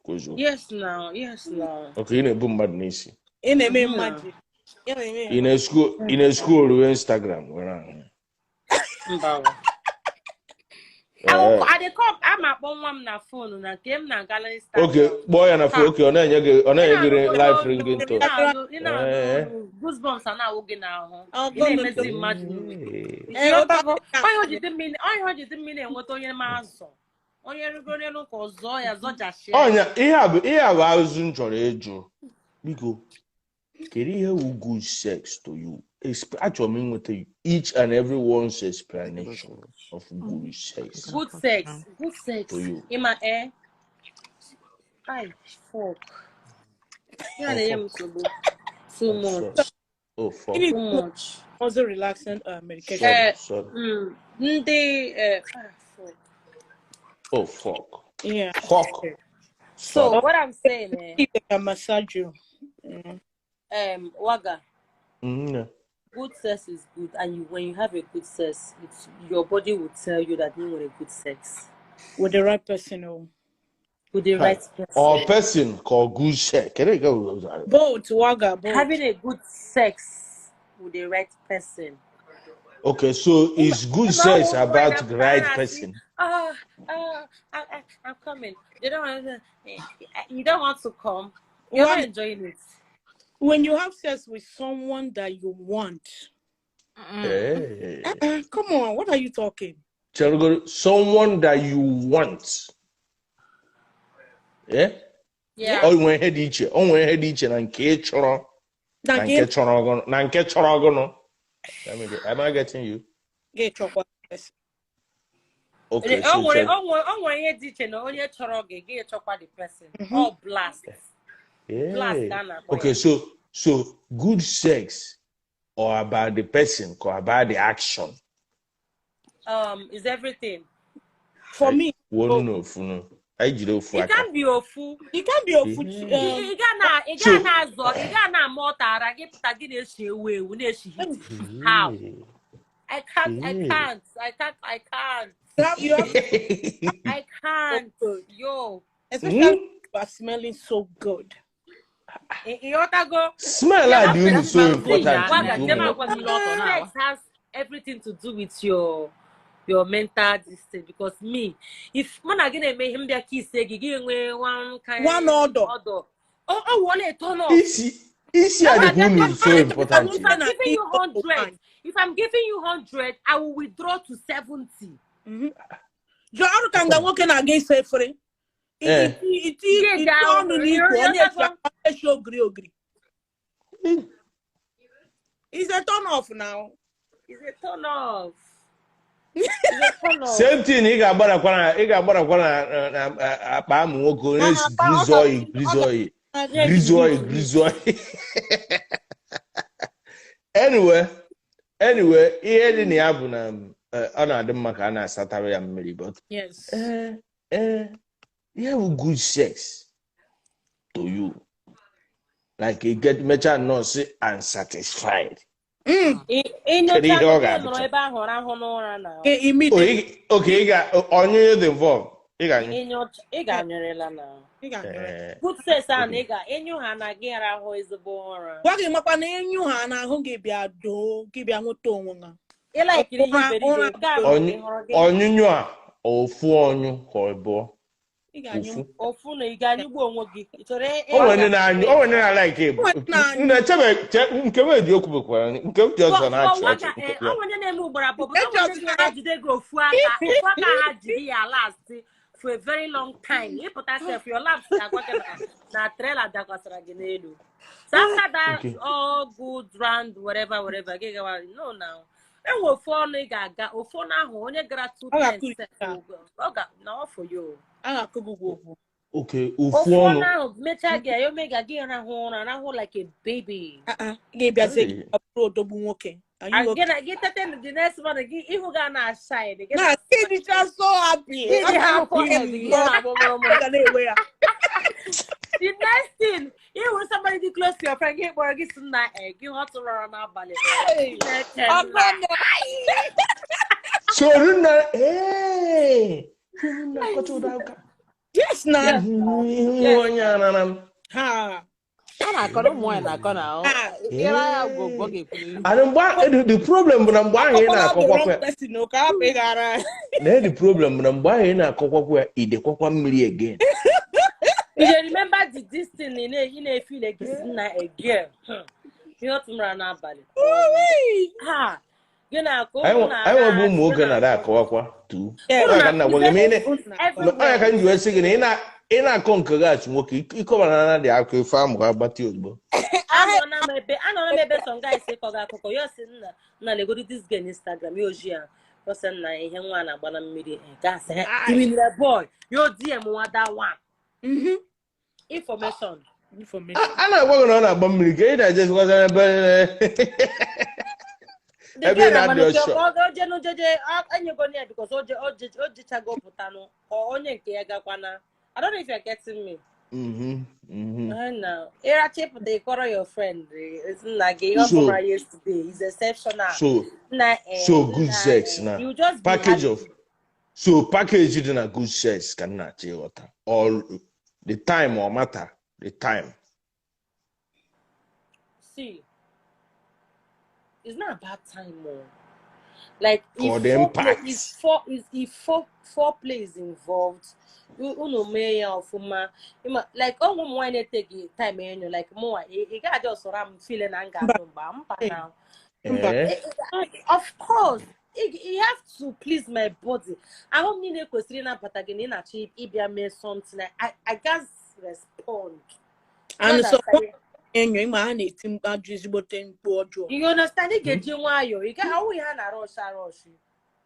Kwa eziokwu. Yes now, yes now. Okay, ị na-ebu mmadụ n'isi. Ị na-eme Mhm. mmaji. Ị na-eme Ị na-escroll Instagram were ahụ ya. Mba. I dey come, I'm akpọ nwa m na phone na nke m na-aga Okay, Instagram. kpọọ ya na phone. Ha. Okay, ọ na-enye gị ọ Ị na-enye gị na-anụgodo live olu, ringing ị tone. na-anụ ị na-anụ Ee. olu, goosebumps a na-awụ gị n'ahụ. Ị Ọgọnụ na-emezi imagine onwe gị. Ee. Ee, otu Ịghọtago? aka Onye o jide mmiri, onye o jide mmiri enweta onye ma azọ. Onye rigoro n'elu ka ọ zọọ ya zọjashie ya. Ọnya, ihe a bụ azụ m chọrọ ịjụ. Biko, kedu ihe wu good sex to you? Achọrọ m inweta each and every one's explanation of good sex Good sex, good sex. to you. Ịma eh? Ai, fuck. Ya Oh, na-enye m fuck. nsogbu. Too Oh, much. sorry. Oh, fuck. It Too is much. also relaxing medication. Sorry, Eh, sorry. Ndị ah, fuck. Oh, fuck. Yeah. Fuck. So Sorry. what I'm saying, eh, If they can massage you. Waga, Yeah. good sex is good, and you when you have a good sex, it's your body will tell you that you want a good sex With the right person. Oh. with the Hi. right Or person. person called good sex. Can I go? Both, Waga, both. Having a good sex with the right person. Okay, so is good No, sex when about I'm the right trying to see, person? oh, oh, I'm coming. They don't want to, you don't want to come. You're not Waga, enjoying it. when you have sex with someone that you want, Hey. Come on, what are you talking? Cherugo, someone that you want. Yeah? Yeah. O nwere ihe dị iche, o nwere ihe dị iche na nke ị chọrọ Na na nke nke chọrọ gụnụ na nke chọrọ gụnụ. Am I getting you? ga-echọkwa person. Okay, O so nwere chere. o nwere ihe dị iche na onye chọrọ gị gị chọkwa the person. All blast. Blast Yeah. ka a na-akpọ Okay, ya. so good sex or about the person or about the action. Is everything. For me, Kwuo n'ofu nụ. Anyị jiri ofu It aka. can be ofu. it can be a food. Yeah. Ị ga na ị ga So na-azọ ị ga na-ama ọtara gị pụta gị na-eshi ewu ewu na-eshi hit. How? Yeah. I can't, I Yeah. can't, I can't, I can't, You have I can't. good. Yo, Especially Hmm? if you are smelling so good. Ịghọtago? Smell Yeah, a dị unu so see, important Waga, nke Jema unu. gwa gị, sex has everything to do with your mental this thing, because me, if mụ na gị na-eme ihe m bịa kiss gị, gị nwee one kind One odor. odor. Oh, wọle turn off. Isi a dịkwa unu so important. If I'm giving you 100, if I'm giving you 100, I will withdraw to 70. Jụọ ọrụ ka nga nwoke na-aga ịsa efere. Eh. Iti Gị iti ga- ọnụ n'ikwu, ọ na-eshi ogiri ogiri. It's a turn off now. It's a turn off. It's a turn off. Same thing, ị ga-agbarakwa na akpa amụ nwoke onye si grease oil, grease oil, grease oil, grease oil. Anyway, ihe dị na ya bụ na ọ na-adị mma ka a na-asatara ya mmiri, but Yes. Ihe bụ good sex to you, like you get mechaa nnọọ sị and satisfied. Kedu ihe Ịnyocha ọ gị nọrọ ga-abụcha? ebe ahụ rahụ n'ụra na Immediately. Okay, ị ga ọnyụnye dị involved, ị ga-anyụ. Ịnyocha ị ga-anyụrịla na Ị ga-anyụrị. Good sex ahụ na ị ga ịnyụ ha na gị rahụ ezigbo ụra. Gwa gị makwa na ịnyụ ha n'ahụ gị bịa doo gị bịa nweta onwe ha. Ịlaikiri ihe Ụra iberibe ụra nke a bụ Ọnyụ ị hụrụ gị ọnyụnyụ a ofu ọnyụ ka ọ bụọ Ị ga-anyụ. ofu. Ofu na ị ga-anyụgbu onwe gị. Ị chọrọ O nwere ndị na-anyụ, o nwere ndị na-alaiki O nwere ndị na-anyụ. nna echebe nke m eji okwu bekwara nke m ji ọzọ na-achị ọchị nke O nwere ndị na-eme ugboro abụọ, but o Eji nwere ndị ọzọ ga-ejide gị ofu aka ha jiri ya last for a very long time. Ịpụta sef, your laps ga-agwa gị na trailer dakwasara gị n'elu. So after that Okay. all good round whatever whatever gị gawa no now. Enwe ofu ọnụ ị ga-aga ofu ọnụ ahụ onye gara two Ọ times ga-akụ sef ya. ọ ga na ọ for you. A ga-akụ gị ụgwọ. Okay, ofu Ofu ọnụ. ọnụ ahụ mechaa gị ya omega gị rahụ ụra rahụ like a baby. Ah, ah. Ị ga-ebịazie gị Hey. ọ bụrụ odogwu nwoke. Are you And okay? gị na gị tete the next morning gị ihu ga na-shine gị Na na gị dịcha so happy. gị dị happy. Forehead gị na-agba mụrụmụrụ. Ga na-ewe ya. The next thing, ihu somebody dị close to your friend gị kpọrọ gị sị na gị họtụrụ ụra n'abalị Hey. Chineke nna. Ọgọnọ. So nna ee nna akọcha ụda ụka. Yes na. Ihu onye arara m. Ha. A na-akọ na ụmụ nwaanyị na-akọ na ahụ. Ah, Ịra ya gwogwo ga-ekwu n'ihu. And mgbe the problem bụ na mgbe ahụ ị akọkwala the na-akọkwakwa wrong ya person o ka hapụ ịghara. na the problem bụ na mgbe ahụ ị na-akọkwakwa ya idekwakwa mmiri again. You dey remember the this thing ị na-efeel gị na a girl. Ihe otu mara n'abalị. Ha gị na-akọ Anyị unu anyị na-ara nwebụ ụmụ gị nwoke na-ada na-akọ. akọwakwa tu. Yes. Unu Onye ka nna gwa gị ma ị everywhere. onye ka m ji wee sị gị na ị na-akọ nke gị achị nwoke ịkọbara na dị akụ ife amụ agbati ozugbo. Anọ na m ebe some guys ịkọ gị akụkọ ya sị nna nna legodi this girl na Instagram ya oji ya ya sị nna ihe nwa na-agba na mmiri gasị the boy yo DM nwa that one information. Information. A na-agwa gị na ọ na-agba mmiri ka ị na-ejezikwaza ebe The ebe ị girl na-adị na-amanụ ọsọ. ka ọ jee n'ojeje enyego ya because o jechago pụtanụ ka onye nke ya gakwana. I don't know if you're getting me. I know. Ịracha ịpụta ịkọrọ your friend nna gị ihe ọ So kọrọ yesterday is exceptional. so Nna so good nna sex na you just be package happy. of so package dị na good sex ka m na-achọ ịghọta. All the time or matter the time. See, it's not about time more. Like For if the foreplay impact. is four is if four foreplay is involved, unu mee ya ọfụma. Like ọ ụmụ nwaanyị na-eteghị time enyo like mụnwa ị ga-adị ọsọrọ m feel na m Mba. ga-anụ mgba mba na. Mba. Of course, you have to please my body. Ahụ m niile kwesịrị ịnabata gị na ị na-achọ ịbịa mee something. I gats respond. And Not so that I, enyo ịma ha na-eti mkpu ajọ ezigbote mkpu ọjọọ. you understand? Ị ga-eji nwayọọ. Ị ga awụ ha na rush rush.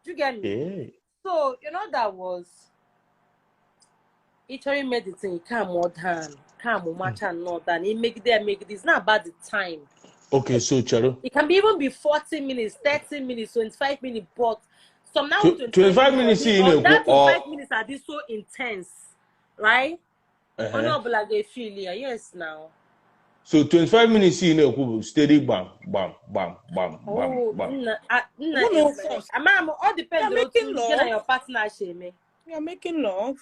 Do you get me? Yeah. So you know that was ịchọrọ ime the thing, calm down, calm macha nnọọ down. Imegide emegide. It's not about the time. Okay, so Charo. It can be even be 40 minutes, 30 minutes, 25 minutes, but some now 25 25 minutes minutes ị or that na-ekwu ọ 25 minutes are this so intense, right? Onye ọbụla ga-efeel ya, yes now. So 25 minutes ị na-ekwu bụ steady gbam gbam gbam gbam gbam Oh, gbam. nna nna No, no, force. ama m ọ You're depend otu making gị na love. your partner si eme. You're making love.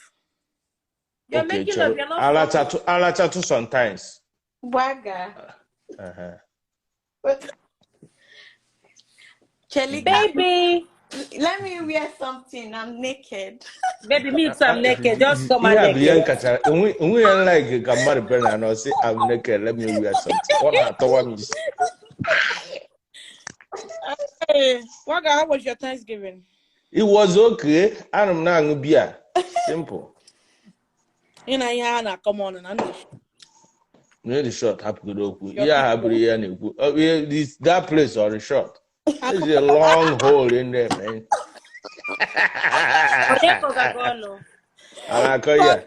You're Okay, making love, Charo. you're not forcing. Alachatụ alachatụ sometimes. Waga. Chelika, Baby, let me wear something. I'm naked. baby, me too, I'm naked. Just come Ihe and a bụ ihe naked. m kacha onwe ya like ka mmadụ bịara na anọ sị I'm naked, let me wear something. Ọ na-atọwa m isi. Hey, Waga, how was your Thanksgiving? It was okay. Ana m na-aṅụ biya. Simple. Ị na ihe a na-akọ m ọnụ na ndị Nye the shot hapụgodo okwu. your Ihe a hapụrụ ihe a na-ekwu. Oh, yeah, that place or the shot. There's a long hole in there, man. Onye kọga gị ọnụ? A na-akọ ya.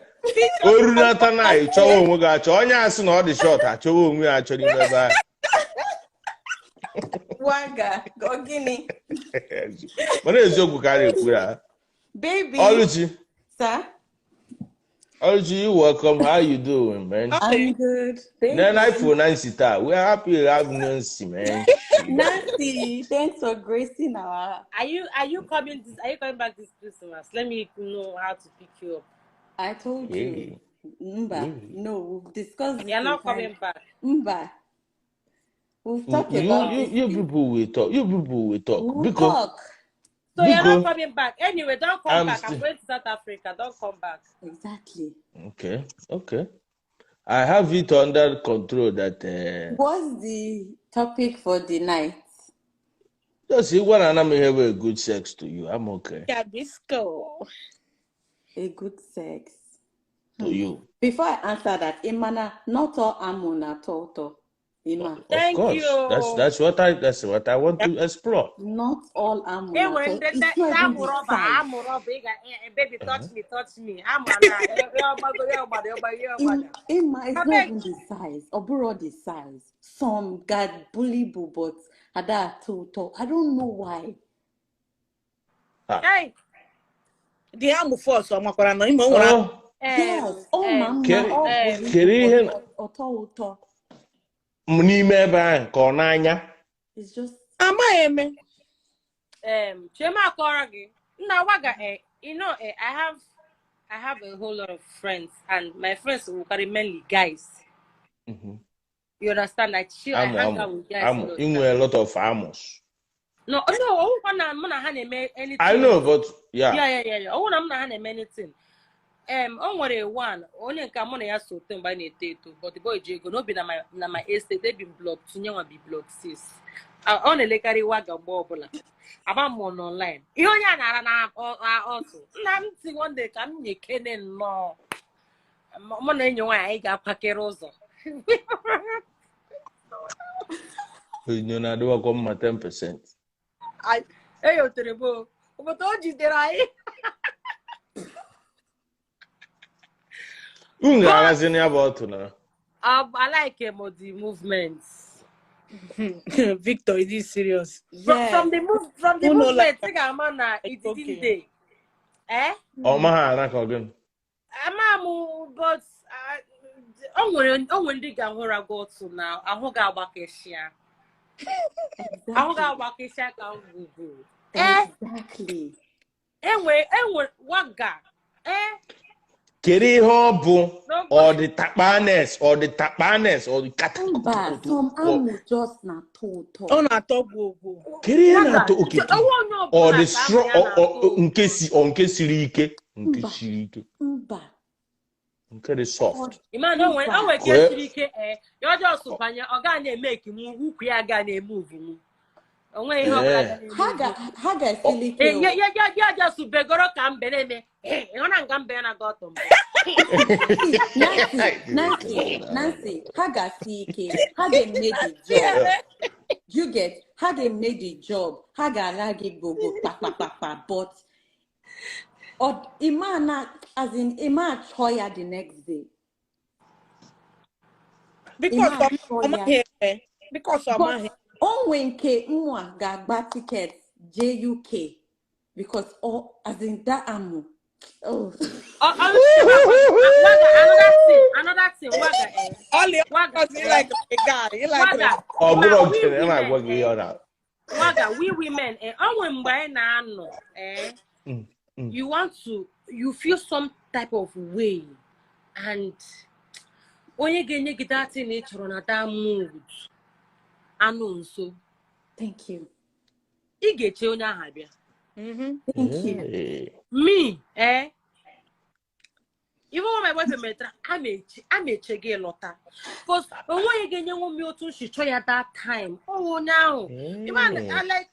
O runata na ị chọwa onwe gị achọ. Onye a sị na ọ dị short achọwa onwe ya achọ n'ime ebe ahụ. Waga. Ogini. Mana eziokwu ka a na-ekwu ya. Baby. Oluchi, Sir? Oluchi, you welcome. How you doing, man? I'm good. Thank Then I you. for Nancy taa. We're happy to have Nancy, man. Nancy, thanks for gracing our. Are you coming this are you coming back this Christmas? Let me know how to pick you up. I told you. Yeah. Mba. Yeah. No, we've discussed this You're in not time. coming back. Mba. We've talked You about you this you thing. people will talk. You people will talk. We'll Because talk. So you're not because coming back. Anyway, don't come I'm back. I'm still going to South Africa. Don't come back. Exactly. okay. Okay. I have it under control that What's the topic for the night? just see when I'm have a good sex to you. I'm okay. Yeah, disco. A good sex. To you. Before I answer that, Imana, not all amuna toto. Ima. Of Thank course. you. That's what I want to explore. Not all amuna Enwere toto. ndị It's not even amụ the rọba size. amụ rọba ị ga baby touch me touch me ama na ya ọgbago ya ọgbada ya ọgbada ya ọgbada. Ima, it's not Abeg even the size. Oburo the size. Some got bully but ada toto. I don't know why. Ah. hey The amụ force ọ makwara na ime o nwere Oh, Yes, all mama, all bully kedu ihe but oto oto. m n'ime ebe ahụ ka ọ n'anya? It's just amaghị eme. Chema akọrọ gị nna waga you know I have a whole lot of friends and my friends will carry mainly guys. You understand? I chill, I Amụ hang amụ out with guys amụ all the inwe time. a lot of amos. No, ọwụkwa na mụ na ha na-eme I anything. know, but yeah. Yeah. Ọwụ na mụ na ha na-eme anything. O nwere one onye nke mụ na ya so to mgbe anyị na-eto eto, but the boy ji ego n'obi na my estate, ebi m block 2, nyenwa bi block 6. Ọ na-elekarị waga mgbe ọbụla. Aba m nọ online. Ihe onye a na-ara na ọtụ. Nna m si one day ka m nyekene nnọọ. Mụ na enyi nwaanyị anyị ga-akwakere ụzọ. Onyinyo na-adịwakwa mma 10%. Eyotere m o. Obodo o jidere anyị. Unu ga-arazi ya bụ ọtụ na. I like him, the movement. Victor, is this serious? From, from the move, from the Who know movement, like think I'm on it didn't okay. day. Eh? Ọ maghị ara ka ọ gịnị? Ama m, but o nwere ndị ga-ahụra gị otu na ahụ ga-agbakeshia. Ahụ ga-agbakeshia ka ngwugwu. Eh? Exactly. Enwe waga. Eh? Kedu ihe ọ bụ? Ọ dị takpanes, ọ dị takpanes, ọ dị Mba, some amụ just na-atọ ụtọ. Ọ na-atọ gwogwo. Kedu ihe na-atọ okike? Onwe onye Ọ ọbụla dị ka amụ strong, ya na-atọ nke si ọ nke siri ike, nke Mba. siri ike, Mba. nke dị soft. Ịma na o nwere nke Kwee. siri ike ya ọjọọ sụ banye ọ gaa na-eme ekimu ukwu ya gaa na-eme uvu o nweghị ihe ọbụla ga na-eme Ha uvu ga ha ga-esili ike o. ya ọjọọ sụ begoro ka mbe na-eme ịhụ na nga mbe ya na-aga ọtọ mbụ. See, Nancy, Nancy, ha ga-esi ike. Ha ga-eme the job. You get, ha ga-eme the job. Ha ga-ala gị gbogbo kpakpakpakpa, but ịma na, as in, ịma achọ ya the next day. Because Ịma achọ ọ ya. maghị eme. Because ọ But maghị. o nwe nke nwa ga-agba ticket jee UK because ọ, as in, that amụ. Oh. Waga, another thing, waga, Only waga, because he like a guy. He like waga, Ọ bụrụ we nke na women, na-agwa gị ihe ọ na. Waga, we women, o nwe mgbe anyị na-anọ, you want to, you feel some type of way, and onye ga-enye gị that thing ị chọrọ na that mood, anụ nso. Thank you. Ị ga-eche onye ahụ abịa. Thank you. Me, even when my boyfriend metara, I'm eche gị lọta. Because onweghị ga-enyenwu m otu nsi chọọ ya that time. Ọ wụ onye ahụ. Even I like,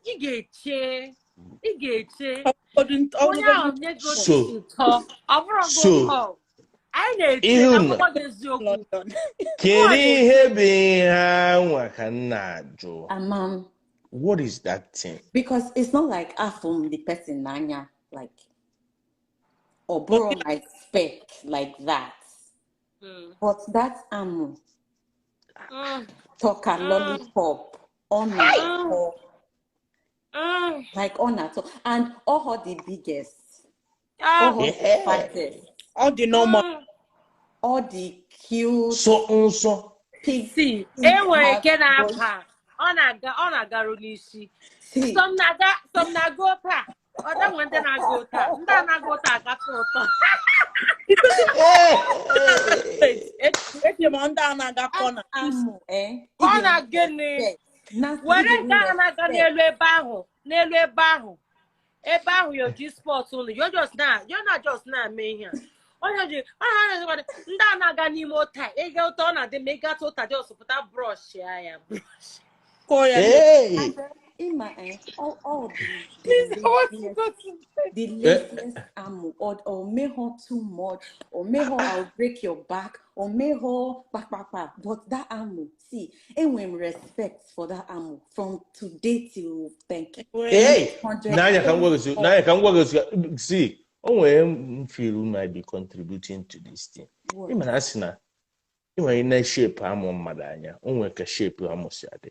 ị ga-eche, ị ga-eche. Onye ahụ nye gị otu nsi chọọ, ọ bụrụ gị ụtọ. Anyị na-eche Ihe na unu- akwụkwọ gị eziokwu. Kedu ihe bụ ihe anwa ka m na-ajụ? Amam. What is that thing? Because it's not like afum the person n'anya, like, or borrow my spec like that. But that amụ talk a lollipop on like on at all. And all the biggest, all the fattest, All the normal. All the cute Nsọ nsọ. pig. See, pig enwere have nke na-apa, ọ na-aga ọ na-agaru n'isi. See. Some na-aga some na-aga ụta. Ọ da nwere ndị na-aga ụta. Ndị a na-aga ụta agafe ụtọ. Eche m ndị a na-aga kọna. Amụ, eh? Ọ na gịnị? Nancy, Were nke ahụ na-aga n'elu ebe ahụ, n'elu ebe ahụ. Ebe ahụ yo ji sport unu, yo just na, yo na just na-eme ihe a. Onye ji, ọ na ndị a na-aga n'ime ụta, ịga ụta ọ na-adị mma ịgata ụta just pụta brush ya ya. Brush. Kụọ ya. Hey! And then, Ima, eh, all Please, the I want to laziest, go to bed. the laziest amụ, or may her too much, or may her I'll break your back, or may her pa pa pa. But that amụ, see, enwe m respect for that amụ from today till thank you. Hey! 100 N'anya ka m gwa gị n'anya ka m gwa gị see, o nwere m feel might be contributing to this thing. What? Ị ma na asị na ị nwere na shape amụ mmadụ anya, o nwere ka shape amụ si adị.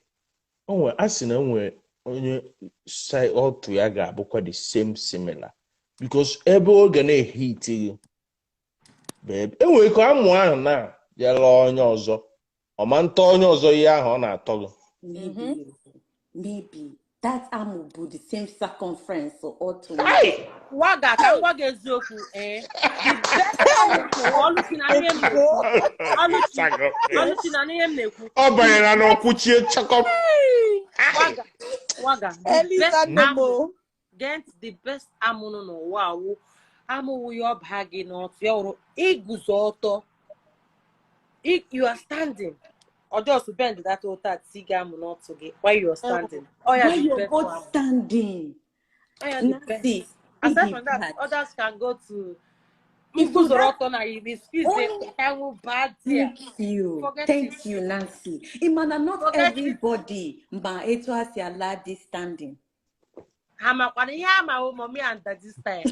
O nwere a sị na o nwere onye ọtụ ya ga-abụkwa the same similar because ebe ọ ga na-ehit gị bụ ebe e nwere ka amụ ahụ na ya lụọ onye ọzọ, ọ ma ntọ onye ọzọ ihe ahụ ọ na-atọ gị. Maybe, maybe. That amụ bụ the same circumference or to me. Hey! Waga ka m gwa gị eziokwu the best amụ Oluchi na ihe m na-ekwu Oluchi Oluchi na ihe m na-ekwu Ọ the banyere best n'ọkwụchie chọkọp. waga waga the Elisa best amụ Nemo. get the best amụ nọ n'ụwa awụ amụwụ ya ọba gị n'ọtụ ya wụrụ iguzo ọtọ you are standing or just bend that ụta ti gị amụ n'ọtụ gị while you are standing ọ ya When the you're best both amụ standing, ọ ya the Nancy, best aside ịdị from that bad. others can go to If nguzoro that ọtọ na the squeeze only enwu bad there thank you, forget thank it you, Nancy. Imana, not forget it everybody ma etu a si ala dị standing. Ha makwana ihe ama wụ mommy and daddy style.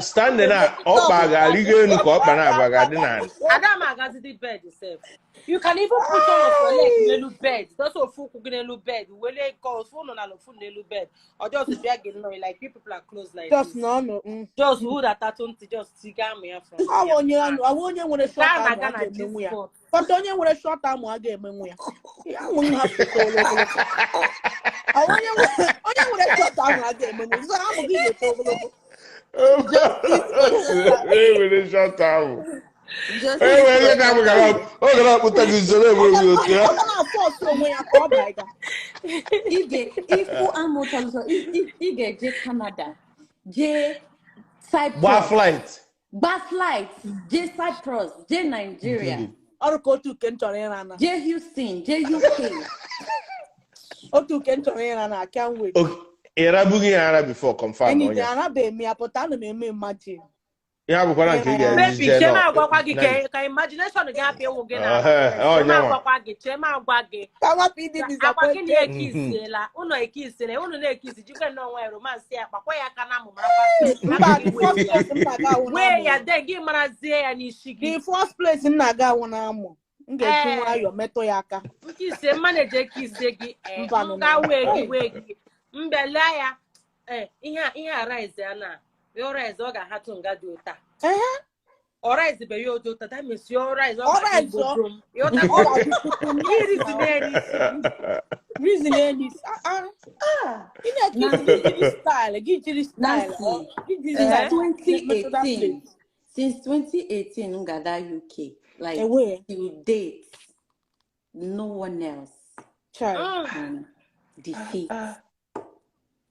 Standing a ọkpa ga-arịgo elu ka ọkpa na-aba ga-adị n'ala. Adam agazi the bed sef. You can even put one of your leg n'elu bed. Just ofu ụkwụ gị n'elu bed. Wele nke ofu ụnụ na ofu n'elu bed. Or just bịa gị nnọọ like you people are close like Just this. no no. Just who that atụ ntị just tiga amụ ya from Ọ there. onye ọ onye nwere short Gaa amụ na a Ghana ga-emenwu ya. G-spot. But onye nwere short amụ a ga-emenwu ya. Amụ m hapụ toro ogologo. Ọ onye nwere short amụ a ga-emenwu. So amụ gị ga-eto ogologo. Justice for E nwere short ahụ. E Justice nwere for ihe ka ọ gara akpụta gị usoro Ọ enweghị otu ya. ga na-afọsụ onwe ya ka ọ baa ga. Ifu amụ tọrọ ị ga-eje Canada, jee Gbaa Cyprus, flight. gba flight, jee Cyprus, jee Nigeria, Ọrụ ka otu uke m chọrọ ịra na. jee Houston, jee UK. Otu uke m chọrọ ịra na I can't wait. Okay, ị rabughị ya ara before confirm Anything onye. anabeghị m ya pụta ana m eme imagine. Ya bụkwara nke ị ga-eji Baby, jee chema nọ. agwakwa gị ka imagination gị hapụ ịwụ gị n'ala first. Ọ Chema nyanwa. agwakwa gị, chema agwa gị. Ka nwapụ ịdị Agwa gị na disappointed. ekisiela, ụnụ ekisiela, ụnụ na-ekisi, jikwe nnọọ nwayọ romance ya, kpakwa ya aka n'amụ marakwa sef, Mba, hapụ the gị wee first ya. place m na-aga awụ Wee n'amụ. ya, then gị marazie ya n'isi gị. The first place m na-aga awụ n'amụ. M ga-eji Ee, nwayọọ metụ ya aka. nkisie mmaneja ekisie gị, Mba m nọ ga na. wee gị Hey. wee gị. Mbele ya, ihe a rice ya na, yo rice ọ ga-ahatụ nga dị ụta. Ehe. Ọ rice be ya ụdị ụta, that means your rice ọ Ọ ga-adị rice ọ gbodom. ọ ga-adị tupu Iri yes si now. na-erisi. Reason any ah ị na-ekisi gị Nancy, jiri style gị jiri style ọ Nancy, gị jiri since style metụ that 2018, place. since 2018, m gada UK, like Ewe till date, no one else child can defeat.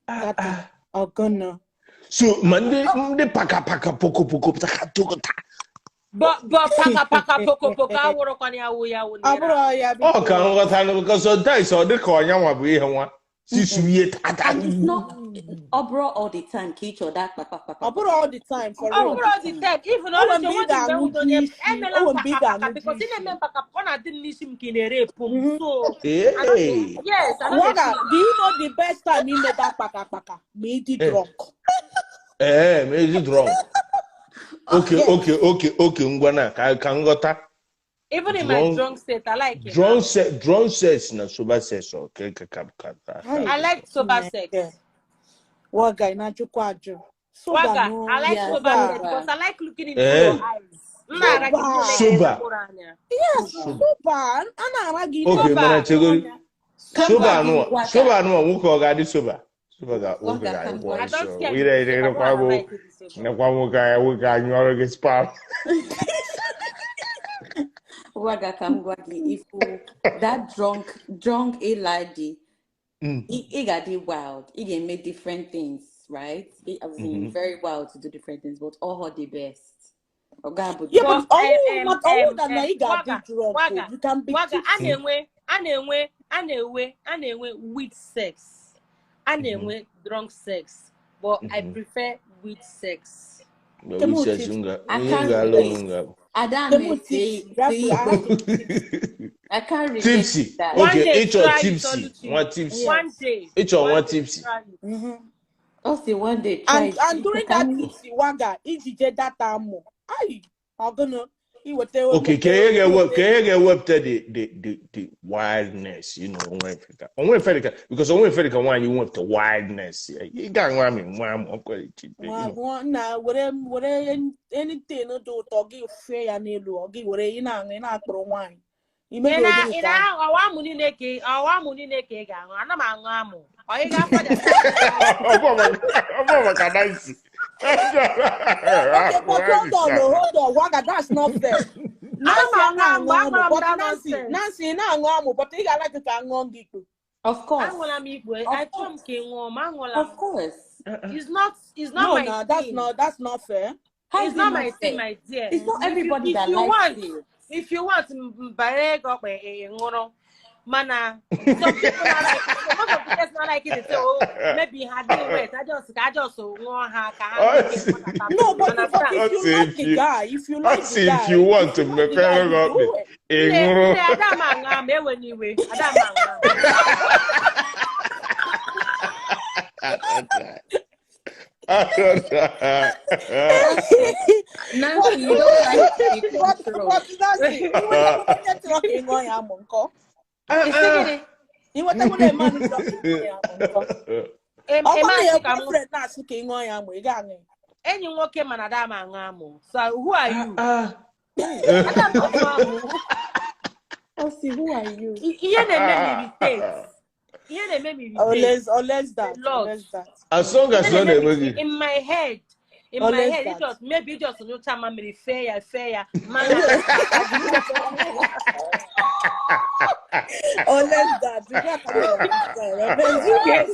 that is ọgọnọ. So ma ndị paka paka poko poko taka toko ta. But paka paka poko poko awụrụkwana ya wụ ya wụ Ọ na ịra bụrụ ahụ. ya Ọ ka biko. nghọta nụ because sometimes ọ dị ka ọnyanwa bụ ihe nwa. Sisu ihe tata. And it's not overall all the time, each other, pa, pa, pa, Ọ pa, pa, bụrụ pa. all the time for Ọ real. All bụrụ the all the time. time, even O nwere Oluchi mgbe ị onwe dị mgbe ga-aṅụju nwudo onye isi, o emela nwere mgbe ị mpaka paka ga-aṅụju because ị isi. na-eme mpaka paka ọ na-adị m n'isi m ka ị na-ere epu m. So I don't Hey. yes, I don't dey Waga, feel do you know the best time ime that kpaka kpaka? Ma ị dị drunk. Ma ezi drunk. Okay, Yes. okay, okay, okay, ngwa na ka nghọta. Even in my Drunk drunk state, I like it drunk now. sex, drunk sex na sober sex ọ ka Hi. I like sober Chineke. sex. Waga, ị na-ajụkwa ajụ. Sober Waga, no. I like Yeah, sober Sober. sex because sober. I like looking into your eyes. M na-ara gị Sober. na-ele gị Sober. mkpụrụ anya. Yes, Sober. sober. A na-ara gị Okay, na-ele mana mkpụrụ chegori. anya. Ka m Sober gwa gị anụwa, Waga, sober anụwa nwoke ọ ga-adị sober. Sober ga nwoke Waga, ka m ga-adịkwa gwa I gị. don't nsọ. care if Ire it's ire sober, nekwa mụ na bụ like it sober. nekwa nwoke anya nwoke anyụ ọrụ gị spam. Waga, ka m gwa gị, if that drunk Eladi, he got it wild. He can make different things, right? He has been very wild to do different things, but all her the best. Oga bụ Yeah, the but But all not all that na ị ga-adị Waga, drunk o. Waga, You can be Waga, a tipsy. na-enwe a na-enwe a na-enwe a na-enwe weed sex. A na-enwe drunk sex, but I prefer weed sex. But Temu we sex tipsy. nga I ihe can't nga alụ relate. nga. Adam Temu is say tipsy. That's say I have to be tipsy. I can't relate to Tipsy. that. One Okay, day ịchọ try it, tipsy. Oluchi. Nwa tipsy. One Yes. day, Ịchọ one nwa day tipsy. try it. Also one day try And it. and during that Can you tipsy waga, ijije data amụ. Ayi, ọgụnụ iweta Okay, weta ka ihe ga-ewe iweta ka ihe ga-ewepụta the wildness, you know, onwe Africa. Onwe Africa because onwe Africa nwaanyị wepụta wildness. Ị ga-anwa amị nwa amụ ọkwa echi, you nwa know. nwa na were were anything dị ụtọ gị fee ya n'elu ọ gị were ị na-aṅụ ị na-akpụrụ nwaanyị Ị Imegoro na gịnị ị ka ahụ? na ọwa amụ niile ka ọwa amụ niile ka ị ga-aṅụ. Ana m aṅụ amụ. Ọ ị ga-afọ Ọ bụ maka Nancy. Okay, but hold on, oh, hold on. Waga, that's not fair. Ana m Nancy aṅụ amụ, na-aṅụ amụ, aṅụla m but that Nancy, nonsense. Nancy ị na-aṅụ amụ, but ị ga-ala ka aṅụọ gị ikpu. Of course. Aṅụla m ikpu. Of Achọ m course. ka ị ṅụọ m, aṅụla Of m. course. It's not No, my no, that's thing. not that's not fair. How It's is it not not my thing, fair? my dear. It's not If you everybody if that you likes want, it. if you want, mbara ego ọkpa ị ṅụrụ. Mana some people not like some of the girls not like it. They say, oh, maybe ha dị wet. I just ka I just ṅụọ ha ka ha nwee ike ịgbadata. No, You but but understand? if you Ọsị like if the you guy, if you like the ọsị if guy, you want if to you like the mepere guy, gị you ọkpị do it. ị Nne ṅụrụ. nne ada m aṅụ amụ ewe n'iwe. Ada m aṅụ amụ. Nancy, you don't like to be But controlled. but Nancy, ị nwetakwara onye chọrọ ka ị ṅụọ ya amụ nkọ. Isi gịnị? Ị nwetakwara mmadụ chọrọ ka ị ṅụọ ya amụ nkọ. Ọ Eme bụrụ na asị your ka m boyfriend na-asị ka ị ṅụọ ya amụ, ị ga-aṅụ ya. enyi m nwoke mana ada m aṅụ amụ. So who are you? Ada m aṅụ amụ. Osi, who are you? Ihe na-eme m irritate. Ihe na-eme m irritate. Unless unless A that, lot. unless that, As long Ihe as ọ na-eme m na-eme irritate gị. in my head. In my unless head, it that. just maybe it just nyụcha mamịrị fee ya mana Unless that. You got to You get